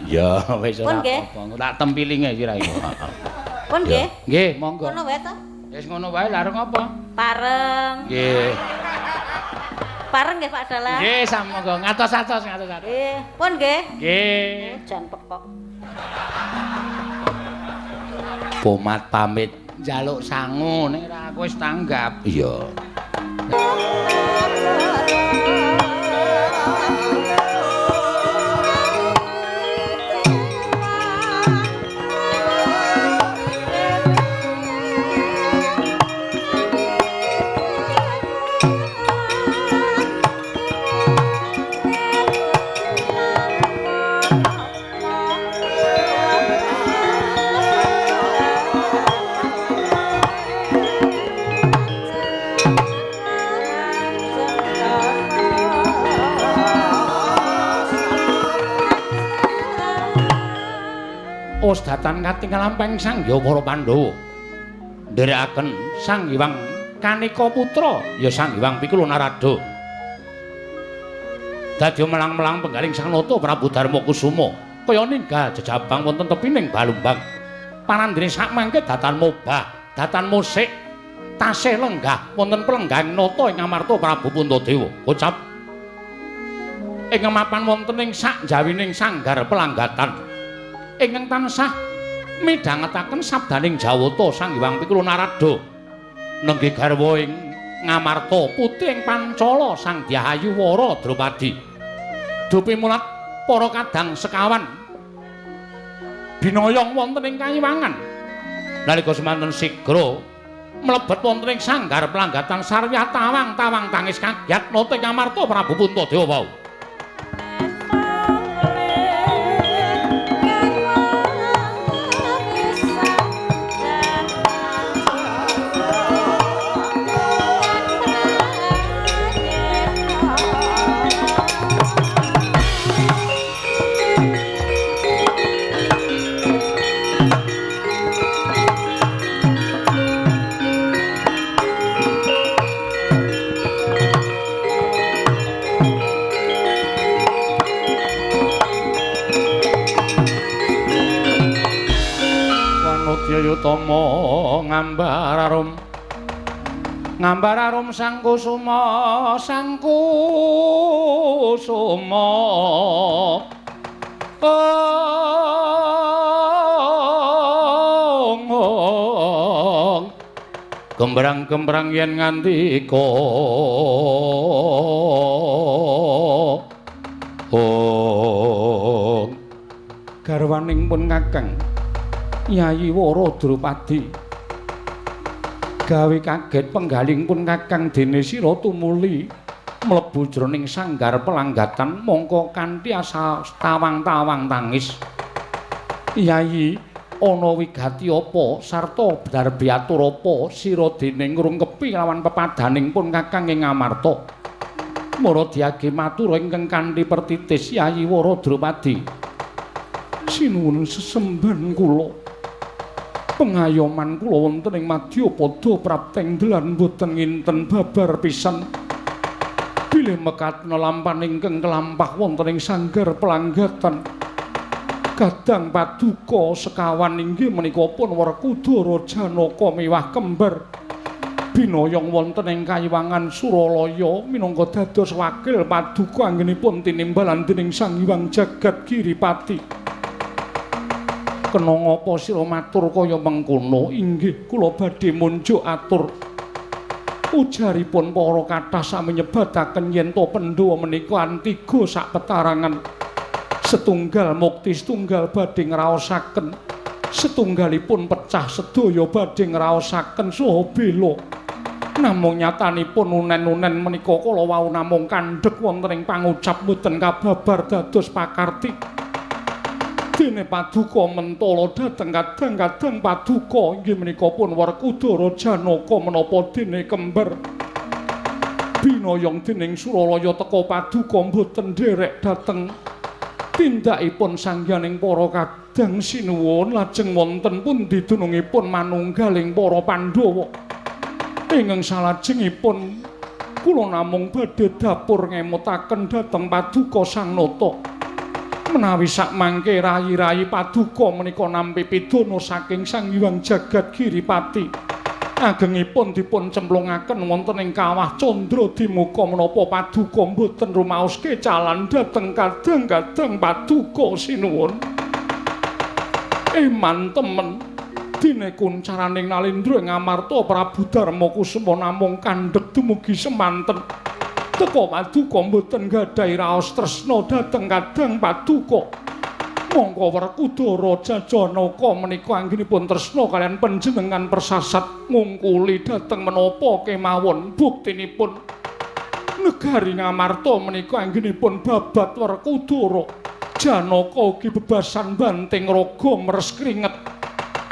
Ya wis ora apa-apa. Tak tempilinge sira iku. Pun nggih. Nggih, monggo. Ngono wae to. Wis ngono wae lha arep ngapa? Pareng. Nggih. Pareng nggih Pak Dalang. Nggih, samangga ngatos-atos ngatos-atos. Nggih, pun nggih. Nggih. Jan pekok. Pomat pamit njaluk sangu nek ora aku wis tanggap. Iya. Osdatan katingal lampeng Sang Hyang para Pandhawa. Nderekaken Sang Hyang Kanika Putra ya Sang Hyang Pikul Narada. Dadi melang-melang penggaling Sang Nata Prabu Darma Kusuma kaya ninggal jejabang wonten tepining Balumbang. Parandene sakmangke datan mobah, datan musik tasih lenggah wonten pelenggang nata ing Amarta Prabu Puntadewa. Ucap ing mapan wonten ing sak jawining sanggar pelanggatan. Ingkang tansah midhangetaken sabdaning Jawata Sang Hyang Pikul Narada nenggih garwa ing Ngamarta putih ing Pancala Sang Dyahayu Wara Drupadi dupi mulat para kadang sekawan binoyong wonten ing kayiwangan nalika semanten sigra mlebet wonten ing sanggar pelanggatan sarwiyah tawang-tawang tangis kagyat nata ing Ngamarta Prabu Puntadewa wau. Tama ngambar arum ngambar arum Sang Kusuma Sang Kusuma ong gembrang-gembrang yen ngandika ong garwaning pun kakang Yayi Wara Drupadi gawe kaget penggaling pun kakang dene sira tumuli mlebet mlebu jroning sanggar pelanggatan mongko kanthi asa tawang-tawang tangis. Yayi, ana wigati apa sarta darbi atur apa sira dene ngrungkepi lawan pepadaning pun Kakang ing Ngamarta. Mara diage matur ingkang kanthi pertitis Yayi Wara Drupadi. Sinuwun sesembahan kula. Pengayoman kula wonten ing madyapada prapteng delan boten nginten babar pisan. Bilih mekaten lampahan ingkang kelampah wonten ing sanggar pelanggatan. Kadang paduka sekawan inggih menika pun Werkudara Janaka miwah kembar binoyong wonten ing kayiwangan Suralaya minangka dados wakil paduka anggenipun tinimbalan dening Sang Hyang Jagat Giripati. Kena ngapa sira matur kaya mengkono? Inggih kula badhe munjuk atur. Ujaripun para kathah sami nyebataken yen to Pandhawa menika antiga sakpetarangan. Setunggal mukti setunggal badhe ngraosaken, setunggalipun pecah sedaya badhe ngraosaken saha bela. Namung nyatanipun unen-unen menika kala wau namung kandhek wonten ing pangucap mboten kababar dados pakarti. Dene paduka mentala dhateng kadang-kadang paduka inggih menika pun Werkudara Janaka menapa dene kembar. Binoyong dening Suralaya teka paduka mboten nderek dhateng tindakipun sangyaning para kadang sinuwun lajeng wonten pundi dunungipun manunggaling para Pandhawa. Ingkang salajengipun kula namung badhe dapur ngemutaken dhateng paduka Sang Nata. Menawi sakmangke rayi-rayi paduka menika nampi pidana saking Sang Hyang Jagat Giripati. Agengipun dipun cemplungaken wonten ing kawah Candra Dimuka menapa paduka mboten rumaos kecalan dhateng kadang-kadang paduka sinuwun. Eman temen dene kuncaraning Nalendra ing Amarta Prabu Darma Kusuma namung kandhek dumugi semanten. Teka paduka mboten gadhahi raos tresna dhateng kadang paduka. Mongko Werkudara Janaka menika anggenipun tresna kaliyan panjenengan persasat ngungkuli dhateng menapa kemawon. Buktinipun negari Ngamarta menika anggenipun babat Werkudara Janaka ugi bebasan banting raga meres kringet.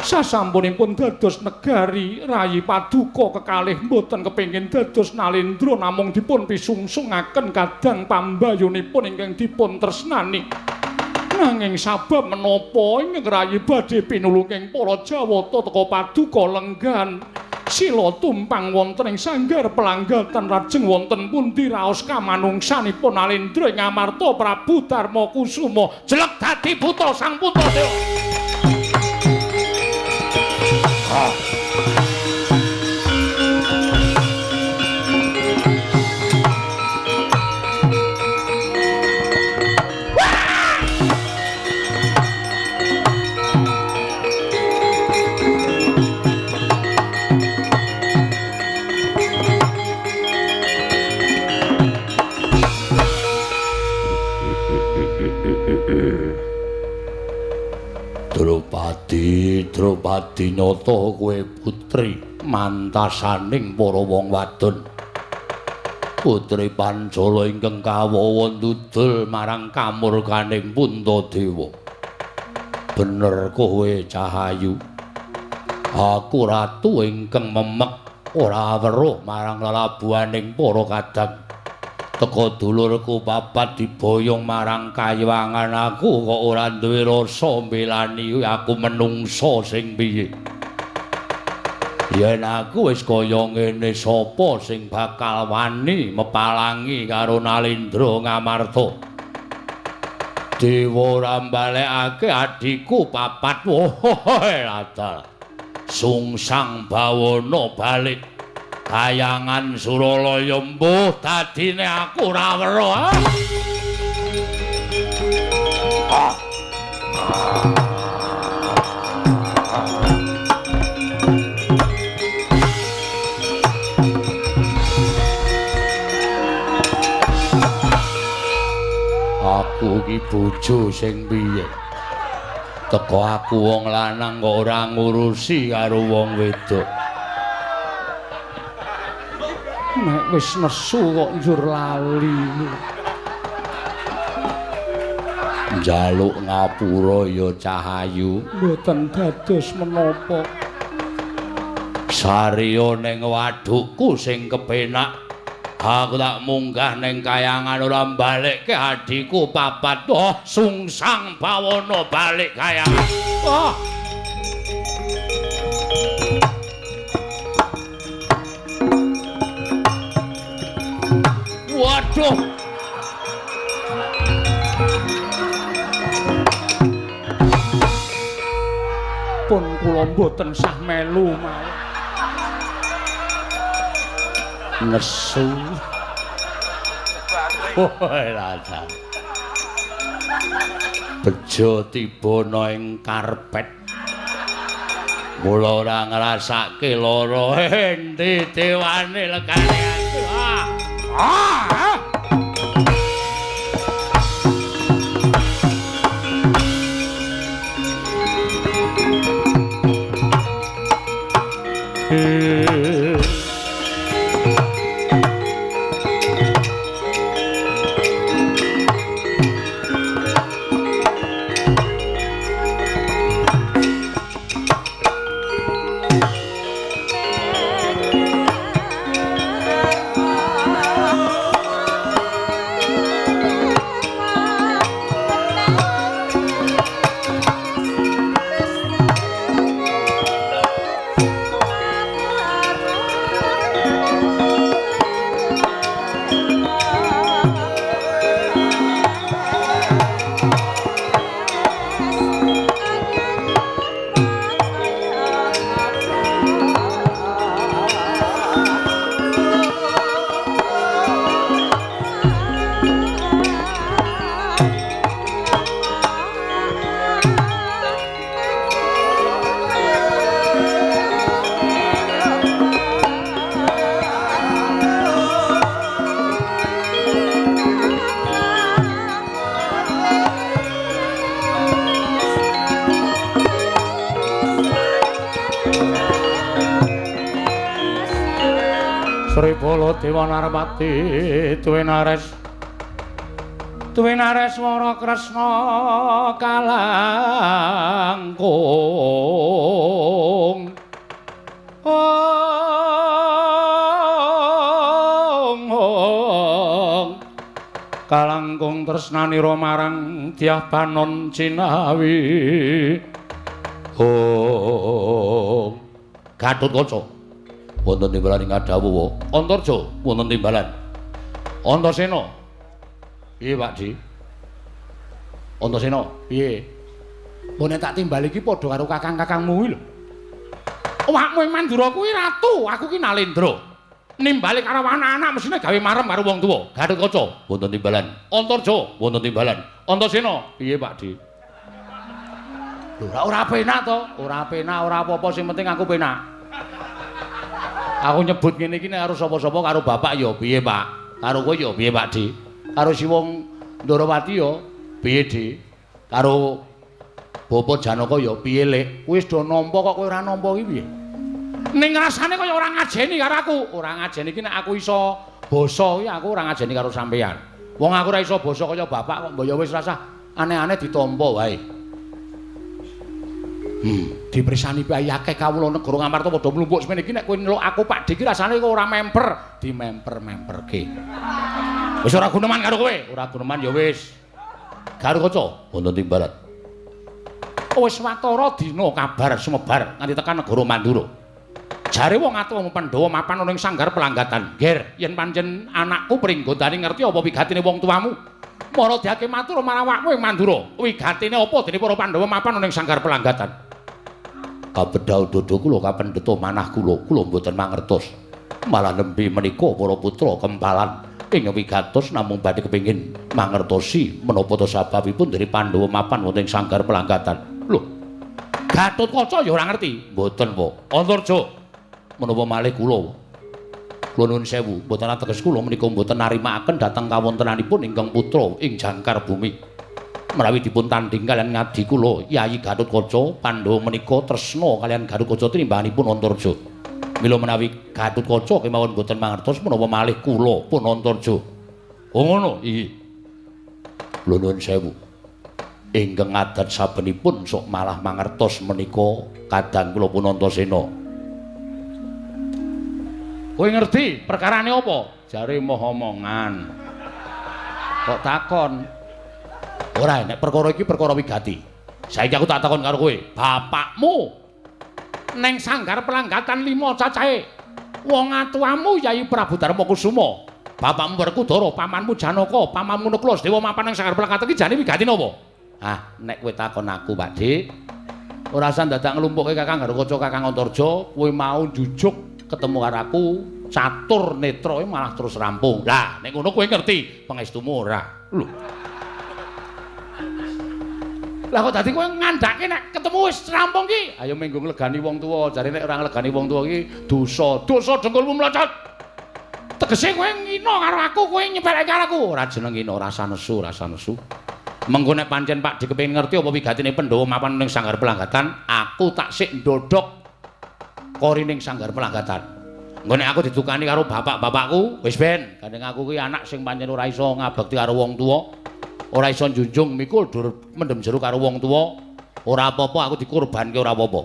Sasampunipun dados negari rayi paduka kekalih mboten kepengin dados Nalendra namung dipun pisungsungaken kadang pambayunipun ingkang dipun tresnani. Nanging sabab menapa ingkang rayi badhe pinulunging para Jawata teka paduka lenggan sila tumpang wonten ing sanggar pelanggatan lajeng wonten pundi raos kamanungsanipun Nalendra ing Amarta Prabu Darma Kusuma jelek dadi buta sang Puntadewa. Drupadi, Drupadi nyata kowe putri mantasaning para wong wadon. Putri Pancala ingkang kawawa ndudul marang kamurkaning Puntadewa. Bener kowe Cahayu. Aku ratu ingkang memek ora weruh marang lelabuhaning para kadang. Teka dulurku papat diboyong marang kayiwangan aku kok ora duwe rasa mbelani aku menungsa sing piye. Yen aku wis kaya ngene sapa sing bakal wani mepalangi karo Nalendra Ngamarta. Dewa ora mbalekake adhiku papat. Woh, ladal. Sungsang bawana balik kayangan Suralaya mbuh dadine aku ora weruh. Aku iki bojo sing piye? Teko aku wong lanang kok ora ngurusi karo wong wedok. Nek wis nesu kok njur lali. Njaluk ngapura ya Cahayu, mboten dados menapa. Sariya ning wadukku sing kepenak, aku tak munggah ning kayangan ora mbalekke adhiku papat. Oh, sungsang bawana balik kayangan. Oh. Waduh. Pun kula mboten sah melu mawon. Nesu. Oh, raja. Bejo tiba ana ing karpet. Mula ora ngrasake lara. Endi dewane legane aku. Ah. Ah! Sri Baladewa Narpati Tuwinares Tuwinares Wara Kresna kalangkung. Ong ong kalangkung tresnanira marang Dyah Banon Cinawi. Ong Gatotkaca wonten timbalan ing kadhawuh. Antarja wonten timbalan. Antasena. Piye Pak Di? Antasena, piye? Mbok nek tak timbali iki padha karo kakang-kakangmu kuwi lho. Awakmu ing Mandura kuwi ratu, aku ki Nalendra. Nimbali karo anak-anak mesine gawe marem karo wong tuwa. Gatotkaca wonten timbalan. Antarja wonten timbalan. Antasena, piye Pak Di? Lho, ora penak to? Ora penak, ora apa-apa, sing penting aku penak. Aku nyebut ngene iki nek karo sapa-sapa karo bapak ya piye Pak? Karo kowe ya piye Pak Di? Karo si wong Ndorowati ya piye Di? Karo Bapak Janaka ya piye Lek? Kowe wis do nampa kok kowe ora nampa iki piye? Ning rasane kaya ora ngajeni karo aku. Ora ngajeni iki nek aku iso basa iki aku ora ngajeni karo sampeyan. Wong aku ora iso basa kaya bapak kok mbok ya wis rasah aneh-aneh ditampa wae. Dipersani bayi akeh kawula negara Ngamarta padha mlumpuk semene iki nek kowe nyeluk aku Pak Di iki rasane kok ora memper, dimemper-memperke. Wis ora guneman karo kowe, ora guneman ya wis. Garukaca wonten timbalan. Wis watara dina kabar sumebar nganti tekan negara Mandura. Jare wong atuwa Pandhawa mapan ana ing sanggar pelanggatan. Ger, yen pancen anakku pringgondane ngerti apa wigatine wong tuamu. Mara diake matur marang awakmu ing Mandura. Wigatine apa dene para Pandhawa mapan ana ing sanggar pelanggatan? Kabedhau dodo kula kapendheta manah kula, kula mboten mangertos. Malah nembe menika para putra kempalan ing wigatos namung badhe kepengin mangertosi menapa ta sababipun dene Pandhawa mapan wonten ing sanggar pelanggatan. Lho, Gatotkaca ya ora ngerti. Mboten, Pak. Antarja menapa malih kula. Kula nuwun sewu, mboten ateges kula menika mboten narimakaken dhateng kawontenanipun ingkang putra ing jangkar bumi. Menawi dipun tanding kalian ngadi kula Yayi Gatotkaca, Pandhawa menika tresna kalian Gatotkaca tinimbanganipun Antarja. Mila menawi Gatotkaca kemawon boten mangertos menapa malih kula pun Antarja. Oh ngono, iya. Lho nuwun sewu. Ingkang adat sabenipun sok malah mangertos menika kadang kula pun Antasena. Kowe ngerti perkarane apa? Jare moh omongan. Kok takon? Ora, nek perkara iki perkara wigati. Saiki aku tak takon karo kowe, bapakmu neng sanggar pelanggatan 5 cacahe. Wong atuamu Yayi Prabu Darma Kusuma, bapakmu Werkudara, pamanmu Janaka, pamanmu Nakula Sadewa mapan nang sanggar pelanggatan iki jane wigati napa? Ah, nek kowe takon aku, Pak Dik, ora usah dadak nglumpukke Kakang Garukaca, Kakang Antarja, kowe mau njujuk ketemu karo aku, catur netra malah terus rampung. Lah, nek ngono kowe ngerti pangestumu ora? Lho. Lah kok dadi kowe ngandhake nek ketemu wis rampung ki? Ayo menggo nglegani wong tuwa, jare nek ora nglegani wong tuwa ki dosa. Dosa dengkulmu mlocot. Tegese kowe ngina karo aku, kowe nyepeleke karo aku. Ora jeneng ngina, ora nesu, ora nesu. Mengko nek pancen Pak Dik kepengin ngerti apa wigatine Pandhawa mapan ning sanggar pelanggatan, aku tak sik ndodhok kori ning sanggar pelanggatan. Engko nek aku didukani karo bapak-bapakku, wis ben, gandeng aku ki anak sing pancen ora iso ngabekti karo wong tuwa. Ora iso njunjung mikul dur mendem jero karo wong tuwa, ora apa-apa aku dikurbanke ora apa-apa.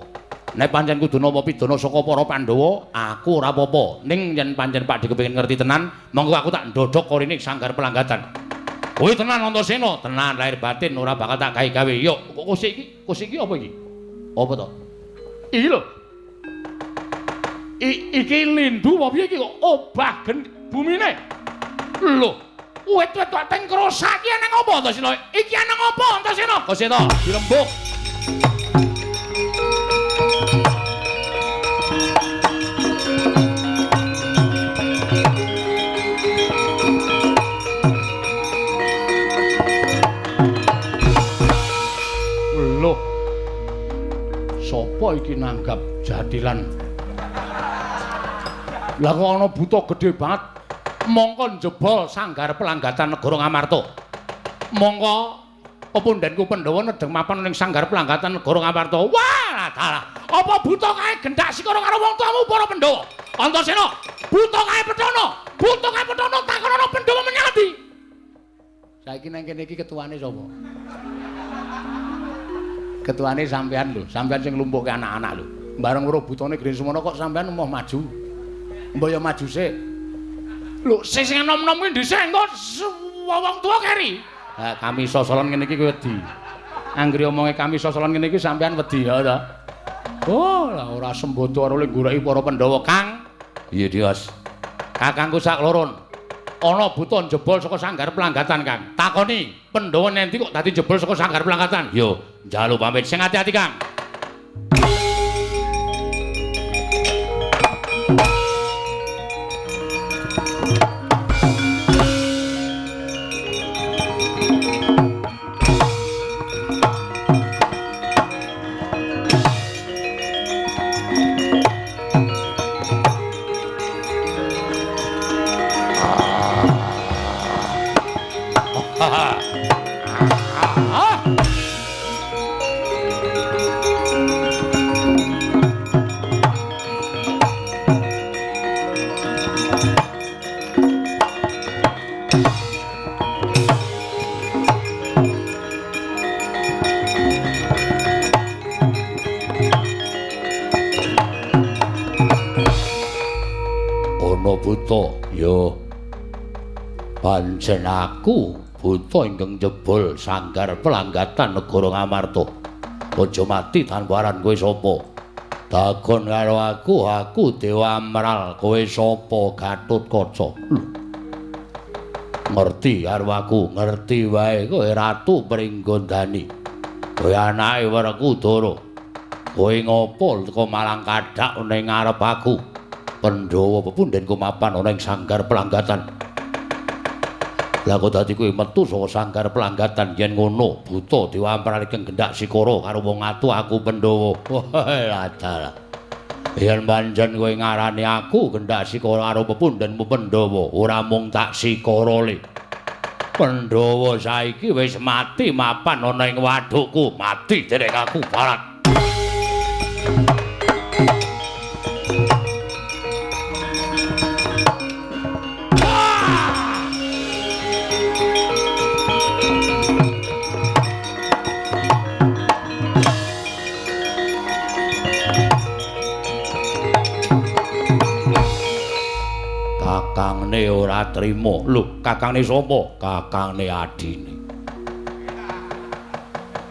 Nek pancen kudu nampa pidana saka para Pandhawa, aku ora apa-apa. Ning yen pancen Pak Dik kepengin ngerti tenan, monggo aku tak ndodhok korine sanggar pelanggatan. Kowe tenan Antasena, tenan lahir batin ora bakal tak gawe-gawe. Yo, kok kosik iki apa iki? Apa to? Iki lho. Iki lindu apa piye iki kok obah bumine? Lho. Wit-wit kok teng krosak iki ana apa Antasena? Iki ana apa Antasena? Antasena dirembuk. Lho. Sopo iki nanggap jadilan? Lah kok ana buta gedhe banget. Mongko njebol sanggar pelanggatan negara Ngamarta. Mongko pepundhenku Pandhawa nedheng mapan ning sanggar pelanggatan negara Ngamarta. Wah, dalah. Apa buta kae gendak sikara karo wong tuamu para Pandhawa? Antasena, buta kae Petana. Buta kae Petana takonono Pandhawa menyang endi? Saiki nang kene iki ketuane sapa? Ketuane sampean lho, sampean sing nglumpukke anak-anak lho. Bareng weruh butane Geni Sumana kok sampean emoh maju. Mbok ya maju sik. Lho, sing enom-enom kuwi dhisik engko wong tuwa keri. Ha, kami sosolon ngene iki kowe wedi. Anggere omonge kami sosolon ngene iki sampean wedi ya ta. Oh, lah ora sembodo karo goleki para Pandhawa, Kang. Iya, Dios. Kakangku sak loron. Ana buta njebol saka sanggar pelanggatan, Kang. Takoni, Pandhawa nendi kok dadi njebol saka sanggar pelanggatan? Yo, njaluk pamit sing ati-ati, Kang. Pancen aku buta ingkang njebol sanggar pelanggatan negara Ngamarta. Aja mati tanpa aran kowe sapa? Takon karo aku, aku Dewa Amral, kowe sapa Gatotkaca? Lho. Ngerti karo aku, ngerti wae kowe Ratu Pringgondani. Kowe anake Werkudara. Kowe ngopo teko malang kadhak ning ngarep aku? Pandhawa pepundhenku mapan ana ing sanggar pelanggatan. Lah kok dadi kowe metu saka sanggar pelanggatan yen ngono buta Dewa Amral ingkang gendak sikara karo wong atu aku Pandhawa. Wah, dalah. Yen pancen kowe ngarani aku gendak sikara karo pepundhenmu Pandhawa, ora mung tak sikara le. Pandhawa saiki wis mati mapan ana ing wadukku, mati derek aku barat. Ora trima. Lho, kakangne sapa? Kakangne adine.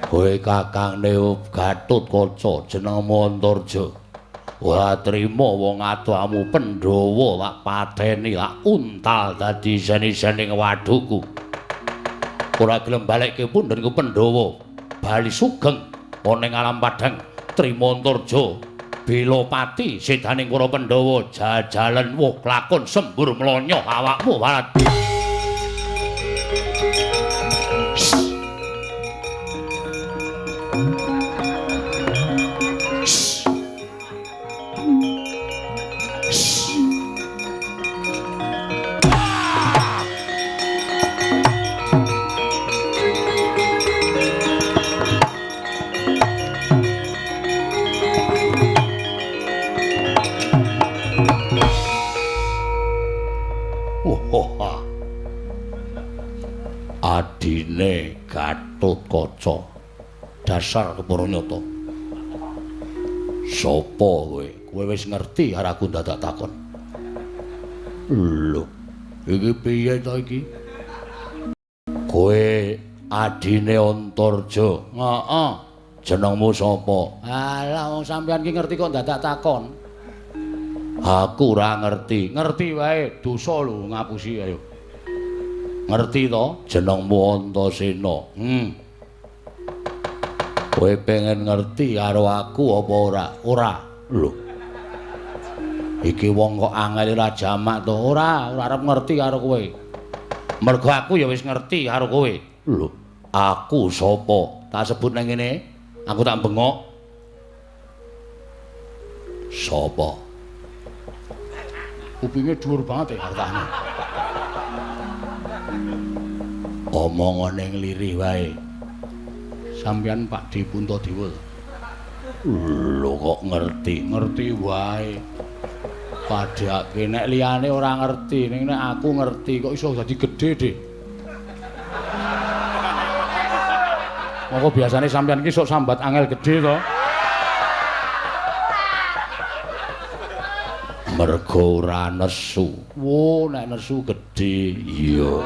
Kowe kakangne Gatotkaca jenengmu Antarja. Ora trima wong adohmu Pandhawa lak pateni lak untal dadi isen-isening wadhuku. Ora gelem balekke pundhenku Pandhawa. Bali sugeng ana ing alam padhang trima Antarja. Belopati sedaning para Pandhawa jajalen wuh lakon sembur mlonyoh awakmu warat. Adine Gatotkaca dasar kepara nyata. Sapa kowe? Kowe wis ngerti karo aku dadak takon. Lho, iki piye to iki? Kowe adine Antarja. Heeh. Jenengmu sapa? Alah wong sampeyan ki ngerti kok dadak takon. Aku ora ngerti. Ngerti wae, dosa lho ngapusi ayo. Ngerti to jenengmu Antasena. Kowe pengen ngerti karo aku apa ora? Ora. Lho. Iki wong kok angel ora jamak to? Ora, ora arep ngerti karo kowe. Mergo aku ya wis ngerti karo kowe. Lho, aku sapa? Tak sebut nang ngene, aku tak bengok. Sapa? Kupinge dhuwur banget ya hartane. Omongane nglirih wae. Sampeyan Pak D Puntadewa. Lho kok ngerti? Ngerti wae. Padhake nek liyane ora ngerti, ning nek aku ngerti kok iso dadi gedhe, Dik. Monggo biasane sampeyan iki sok sambat angel gedhe to. Mergo ora nesu. Wo, nek nesu gedhe. Iya.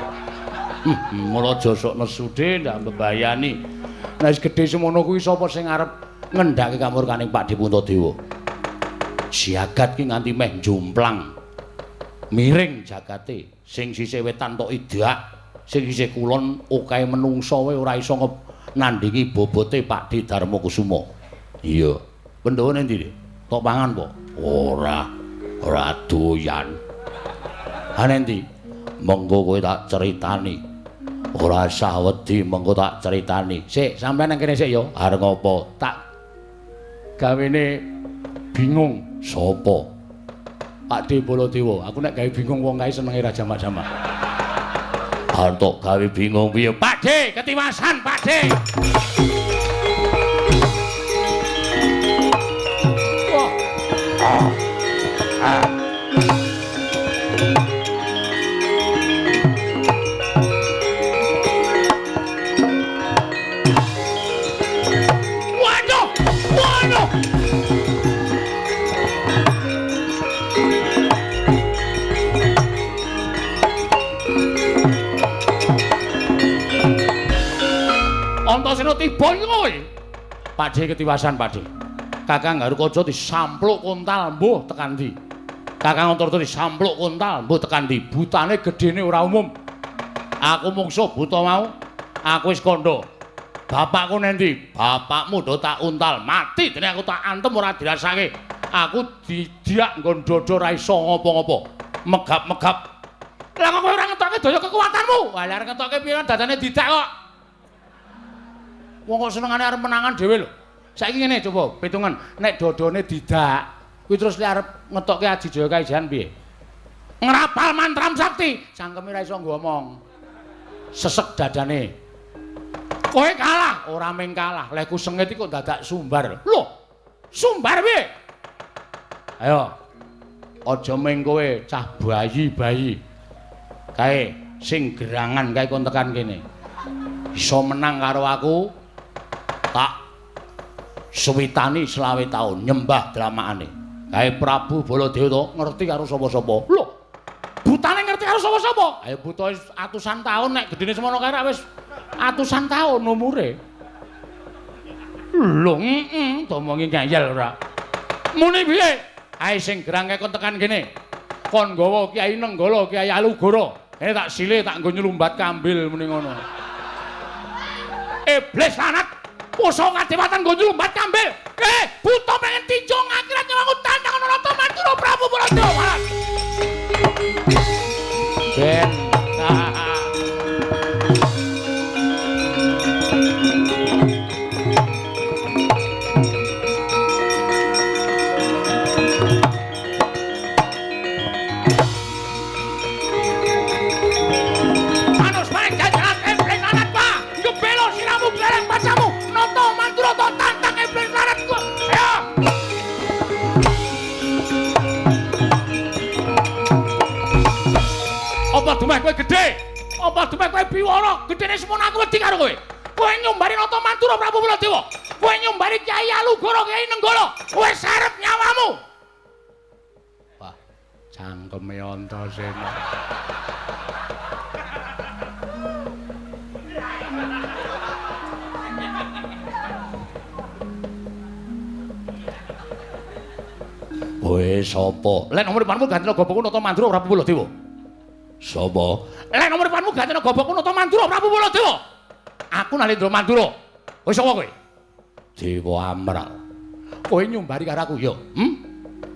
Mula aja sok nesu dhe, ndak mbebayani. Nek wis gedhe semono kuwi sapa sing arep ngendhake kamurkaning Pak D Puntadewa? Jagat ki nganti meh jomplang. Miring jagate, sing sisih wetan tok idak, sing sisih kulon okahe menungsa wae ora iso nandhingi bobote Pak D Darmakusuma. Iya. Pandhawa ning ndi? Tok pangan po? Ora. Ora doyan. Ha ning ndi? Mengko kowe tak critani. Ora usah wedi, mengko tak critani. Sik, sampeyan nang kene sik ya. Arep ngopo? Tak gawene bingung. Sopo? Pak D Baladewa. Aku nek gawe bingung wong kae senenge ra jamak-jamak. Arep tok gawe bingung piye? Pak D, ketiwasan Pak D. Wah. Ah. Waduh! Waduh! Antasena tiba iki kowe. Pak D ketiwasan Pak D. Kakang Garukaca disampluk kontal mbuh tekan ndi. Kakang Antarja disampluk kontal mbuh tekan ndi. Butane gedene ora umum. Aku mungsuh buta mau. Aku wis kandha. Bapakku nendi? Bapakmu do tak untal mati dene aku tak antem ora dirasake. Aku didiak nggon dodo ora iso ngopo-ngopo. Megap-megap. Lah kok kowe ora ngetokke daya kekuatanmu? Wah, lah arep ngetokke piye dadane didak kok. Wong kok senengane arep menangan dhewe lho. Saiki ngene coba pitungan, nek dodone didak, kuwi terus lek arep ngetokke Aji Jaya Kaijan piye? Ngrapal mantram sakti, cangkeme ra iso ngomong. Sesek dadane. Kowe kalah, ora mung kalah, lehku sengit iki kok dadak sumbar. Lho, sumbar piye? Ayo. Aja mung kowe cah bayi-bayi. Kae sing gerangan kae kon tekan kene. Iso menang karo aku. Tak suwitani 25 taun nyembah dramakane. Kae Prabu Baladewa to ngerti karo sapa-sapa. Lho, butane ngerti karo karo sapa-sapa. Ayo buta atusan taun nek gedene semono kae wis atusan taun umure. Lho, heeh, domongi ngeyel ora. Muni piye? Ae sing gerang kon tekan kene. Kon nggawa Kyai Nenggala, Kyai Alugoro. Tak silih tak nggo nyelumbat kambil muni ngono. Iblis lanat, pusaka kadewatan nggo nyelumbat kambil. Buta pengen tinjung akhirat nyawaku tantang Nata Mandura Prabu Baladewa. Ben. Manus paring jajaran iblis lanat, Pak. Ngebelo siramu glereng pacamu. Nata Mandura tantang iblis lanat ku. Ayo. Apa dumeh kowe gedhe? Apa dumeh kowe biwara? Gedhene semono aku wedi karo kowe. Kowe nyumbari Nata Mandura Prabu Baladewa. Kowe nyumbari Kyai Alugoro, Kyai Nenggala. Kowe sarep nyawamu. Wah, cangkeme Antasena. Kowe sapa? Lek nomor depanmu ganti gobokku Nata Mandura Prabu Baladewa. Sapa? Lek nomor depanmu ganti gobokku Nata Mandura Prabu Baladewa. Aku Nalendra Mandura. Kowe sapa kowe? Dewa Amral. Kowe nyumbari karo aku ya?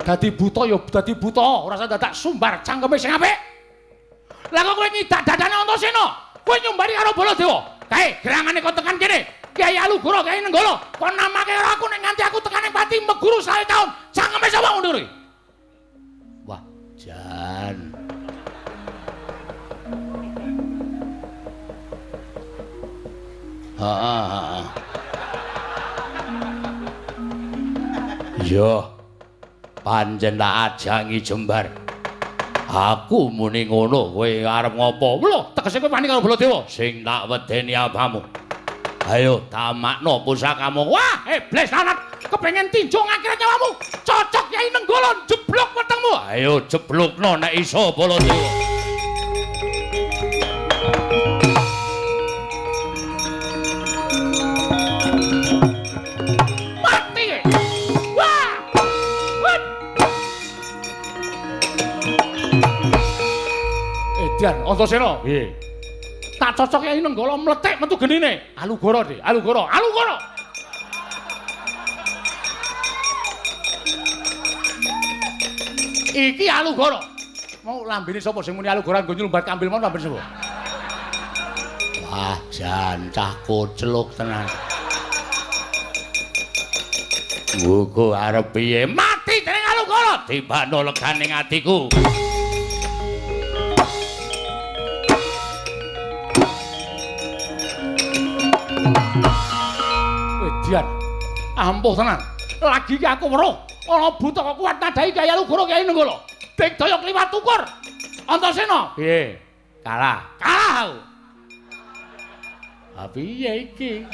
Dadi buta ya dadi buta, ora usah dadak sumbar cangkeme sing apik. Lah kok kowe ngidak dadane Antasena? Kowe nyumbari karo Baladewa. Kae gerangane kon tekan kene. Kyai Alugoro, Kyai Nenggala, kon namake karo aku nek nganti aku tekan ning pati meguru 100 taun. Cangkeme sapa ngono kuwi? Wah, jan. Heeh. Yo. Pancen tak ajangi jembar. Aku muni ngono, kowe arep ngopo? Lho, tegese kowe wani karo Baladewa. Sing tak wedeni apamu? Ayo tamakno pusakamu. Wah, iblis lanat, kepengen tinjung akhirat nyawamu. Cocok Kyai Nenggala jeblok wetengmu. Ayo jeblokno nek iso Baladewa. Mati. Wah. Wah. Edan Antasena. Piye? Tak cocok Kyai Nenggala mlethek metu genine. Alugoro, Dik. Alugoro, Alugoro. Iki Alugoro. Mau lambene sapa sing muni Alugoro nggo nyelumbat kambil mau lambene sapa? Wah, jan cah kocluk tenan. Muga arep piye? Mati dening Alugoro. Tibano leganing atiku. Edian. Ampuh tenan. Lagi iki aku weruh ana buta kok kuat nadai Kyai Alugoro Kyai Nenggala. Digdaya kliwat ukur. Antasena. Piye? Kalah. Kalah aku. Ha piye iki?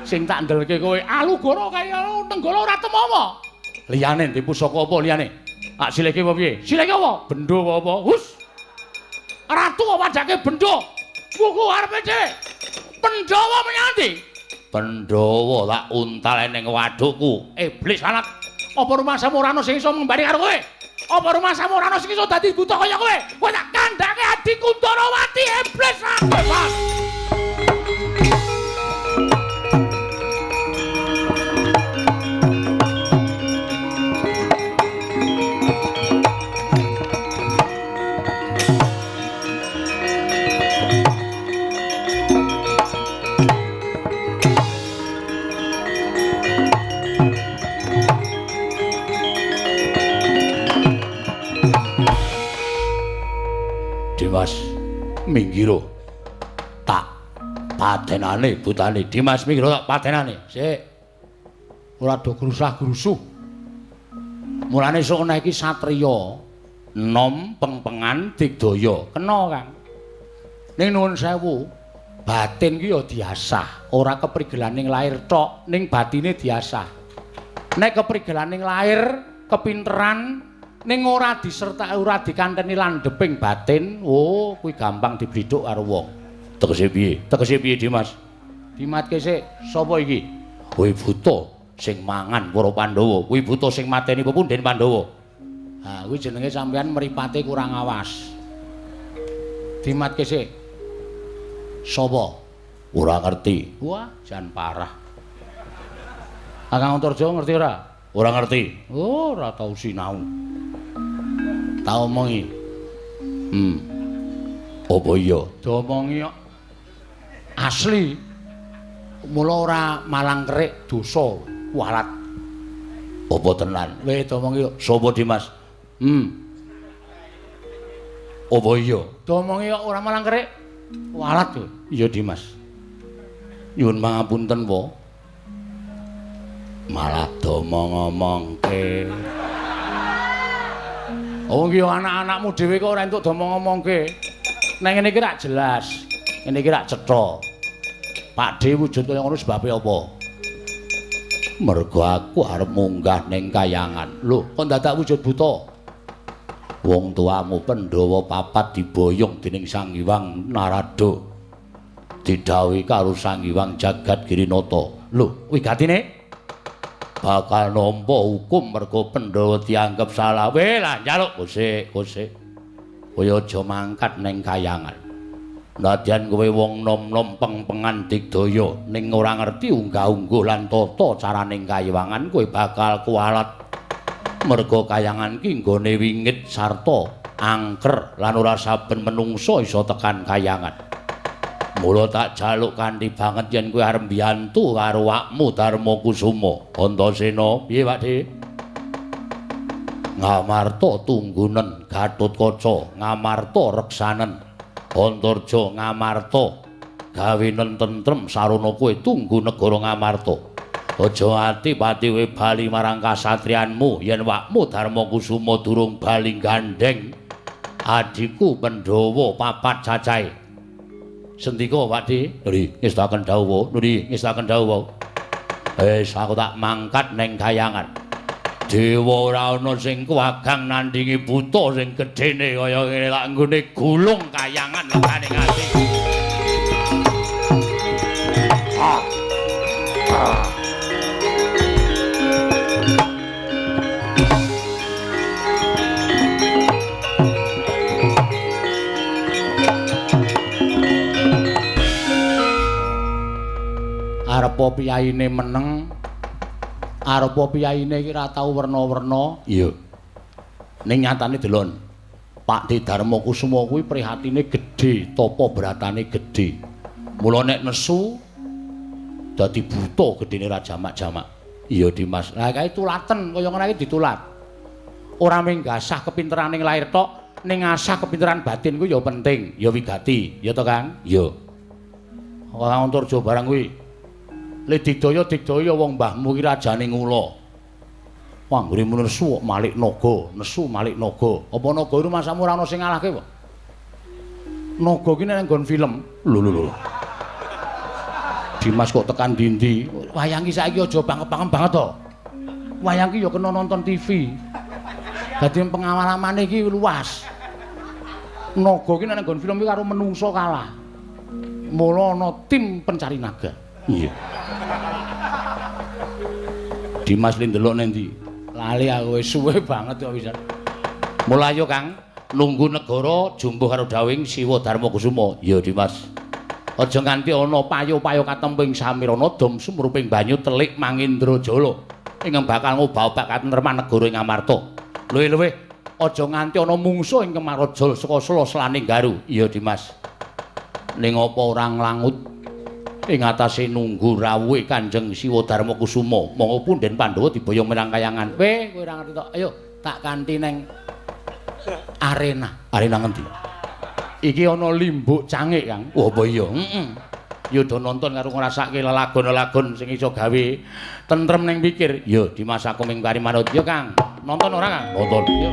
Sing tak ndelke kowe Alugoro Kyai Nenggala ora temomo. Liyane ndi pusaka apa liyane? Tak silihke apa piye? Silihke apa? Bendo apa apa? Hus. Ratu kok padake bendo. Buku arepe dhewe. Pandhawa menyang ndi? Pandhawa tak untal ning wadukku. Iblis lanat. Apa rumasamu ora ana sing iso ngembari karo kowe? Apa rumasamu ora ana sing iso dadi buta kaya kowe? Kowe tak kandhake Adi Kuntarawati iblis lanat. Dimas minggiro tak patenane butane. Dimas minggiro tak patenane. Sik. Ora do grusah-grusuh. Mulane sok nek iki satriya nom pengpengan digdaya. Kena, Kang. Ning nuwun sewu, batin ki ya diasah, ora keprigelaning lahir tok, ning batine diasah. Nek keprigelaning lahir, kepinteran, Ning ora disertai ora dikanteni landheping batin, oh kuwi gampang diblithuk karo wong. Tegese piye? Tegese piye, Dimas? Dimatke sik, sapa iki? Kuwi buta sing mangan para Pandhawa, kuwi buta sing mateni pepundhen Pandhawa. Ha, kuwi jenenge sampean mripate kurang awas. Dimatke sik. Sapa? Ora ngerti. Wah, jan parah. Kakang Antarja ngerti ora? Ora ngerti. Oh, ora tau sinau. Tak omongi. Apa iya? Diomongi kok. Asli. Mula ora malang kerik dosa kualat. Apa tenan? Weh diomongi kok. Sapa Dimas? Apa iya? Diomongi kok ora malang kerik kualat kowe. Iya Dimas. Nyuwun pangapunten, wa. Malah domong-omongke. Oh iki anak-anakmu dhewe kok ora entuk domong-omongke. Nang ngene iki rak jelas. Ngene iki rak cetha. Pakdhe wujud kaya ngono sebabe apa? Mergo aku arep munggah ning kayangan. Lho, kok dadak wujud buta? Wong tuamu Pandhawa papat diboyong dening Sang Hyang Narada. Didhawuhi karo Sang Hyang Jagat Girinata. Lho, wigatine bakal nampa hukum mergo Pandhawa dianggep salah. Weh lah njaluk gosek, gosek. Kowe aja mangkat ning kayangan. Nadyan kowe wong nom-nom pengpengan digdaya ning ora ngerti unggah-ungguh lan tata caraning kayangan, kowe bakal kualat. Mergo kayangan ki nggone wingit sarta angker lan ora saben menungsa iso tekan kayangan. Mula tak jaluk kanthi banget yen kowe arep mbiyantu karo awakmu Darma Kusuma. Antasena, piye Pakdhe? Ngamarta tunggunen Gatotkaca, Ngamarta reksanen Antarja, Ngamarta gawenen tentrem sarana kowe tunggu negara Ngamarta. Aja ati-pati kowe bali marang kasatriyanmu yen awakmu Darma Kusuma durung bali gandheng adhiku Pandhawa papat cacahe. Sendika Pakdhe? Nuri ngestaken dawuh, nuri ngestaken dawuh. Wis aku tak mangkat ning kayangan. Dewa ora ana sing kuwagang nandingi buta sing gedene kaya ngene tak nggone gulung kayangan legane ati. Arepa piyaine meneng, arepa piyaine iki ora tau werna-werna. Iya. Ning nyatane delon, Pakdhe Darma Kusuma kuwi prihatine gedhe, tapa bratane gedhe. Mula nek nesu dadi buta gedene ra jamak-jamak. Iya Dimas. Lah kae tulaten kaya ngono iki ditulat. Ora mung gasah kepinteraning lahir tok, ning ngasah kepinteran batin kuwi ya penting, ya wigati. Ya to, Kang? Iya. Ora Antarja barang kuwi. Le digdaya-digdaya wong mbahmu ki rajane ngula. Anggere nesu kok malik naga, nesu malik naga. Apa naga iku masamu ora ana sing ngalahke apa? Naga ki nek nggon film. Lho lho lho. Dimas kok tekan dindi. Wayang ki saiki aja bangep-bangep banget to. Wayang ki ya kena nonton TV. Dadi pengalamane iki luas. Naga ki nek nggon film ki karo menungso kalah. Mula ana tim pencari naga. Iya. Dimas li ndelok nang ndi? Lali aku wis suwe banget kok bisa. Mulayo Kang, nunggu negara jumbuh karo dawing Siwa Darma Kusuma. Iya Dimas. Aja nganti ana payo-payo katemping samirana dom sumruping banyu telik mangindra jala ingkang bakal ngobah-obah katentreman negara ing Amarta. Luwih-luwih aja nganti ana mungsuh ing Kemaraja saka sela-selaning Garu. Iya Dimas. Ning apa ora nglangut ing atase nunggu rawuhe Kanjeng Siwa Darma Kusuma, monggo punden Pandhawa diboyong menyang kayangan. Weh, kowe ora ngerti tok. Ayo tak kanthi neng arena. Arena ngendi? Iki ana limbuk cangik, Kang. Oh, apa iya? Heeh. Ya do nonton karo ngrasake lelagon-lelagon sing iso gawe tentrem ning pikir. Ya, Dimas aku ming kari manut. Yo, Kang. Nonton ora, Kang? Nonton. Yo.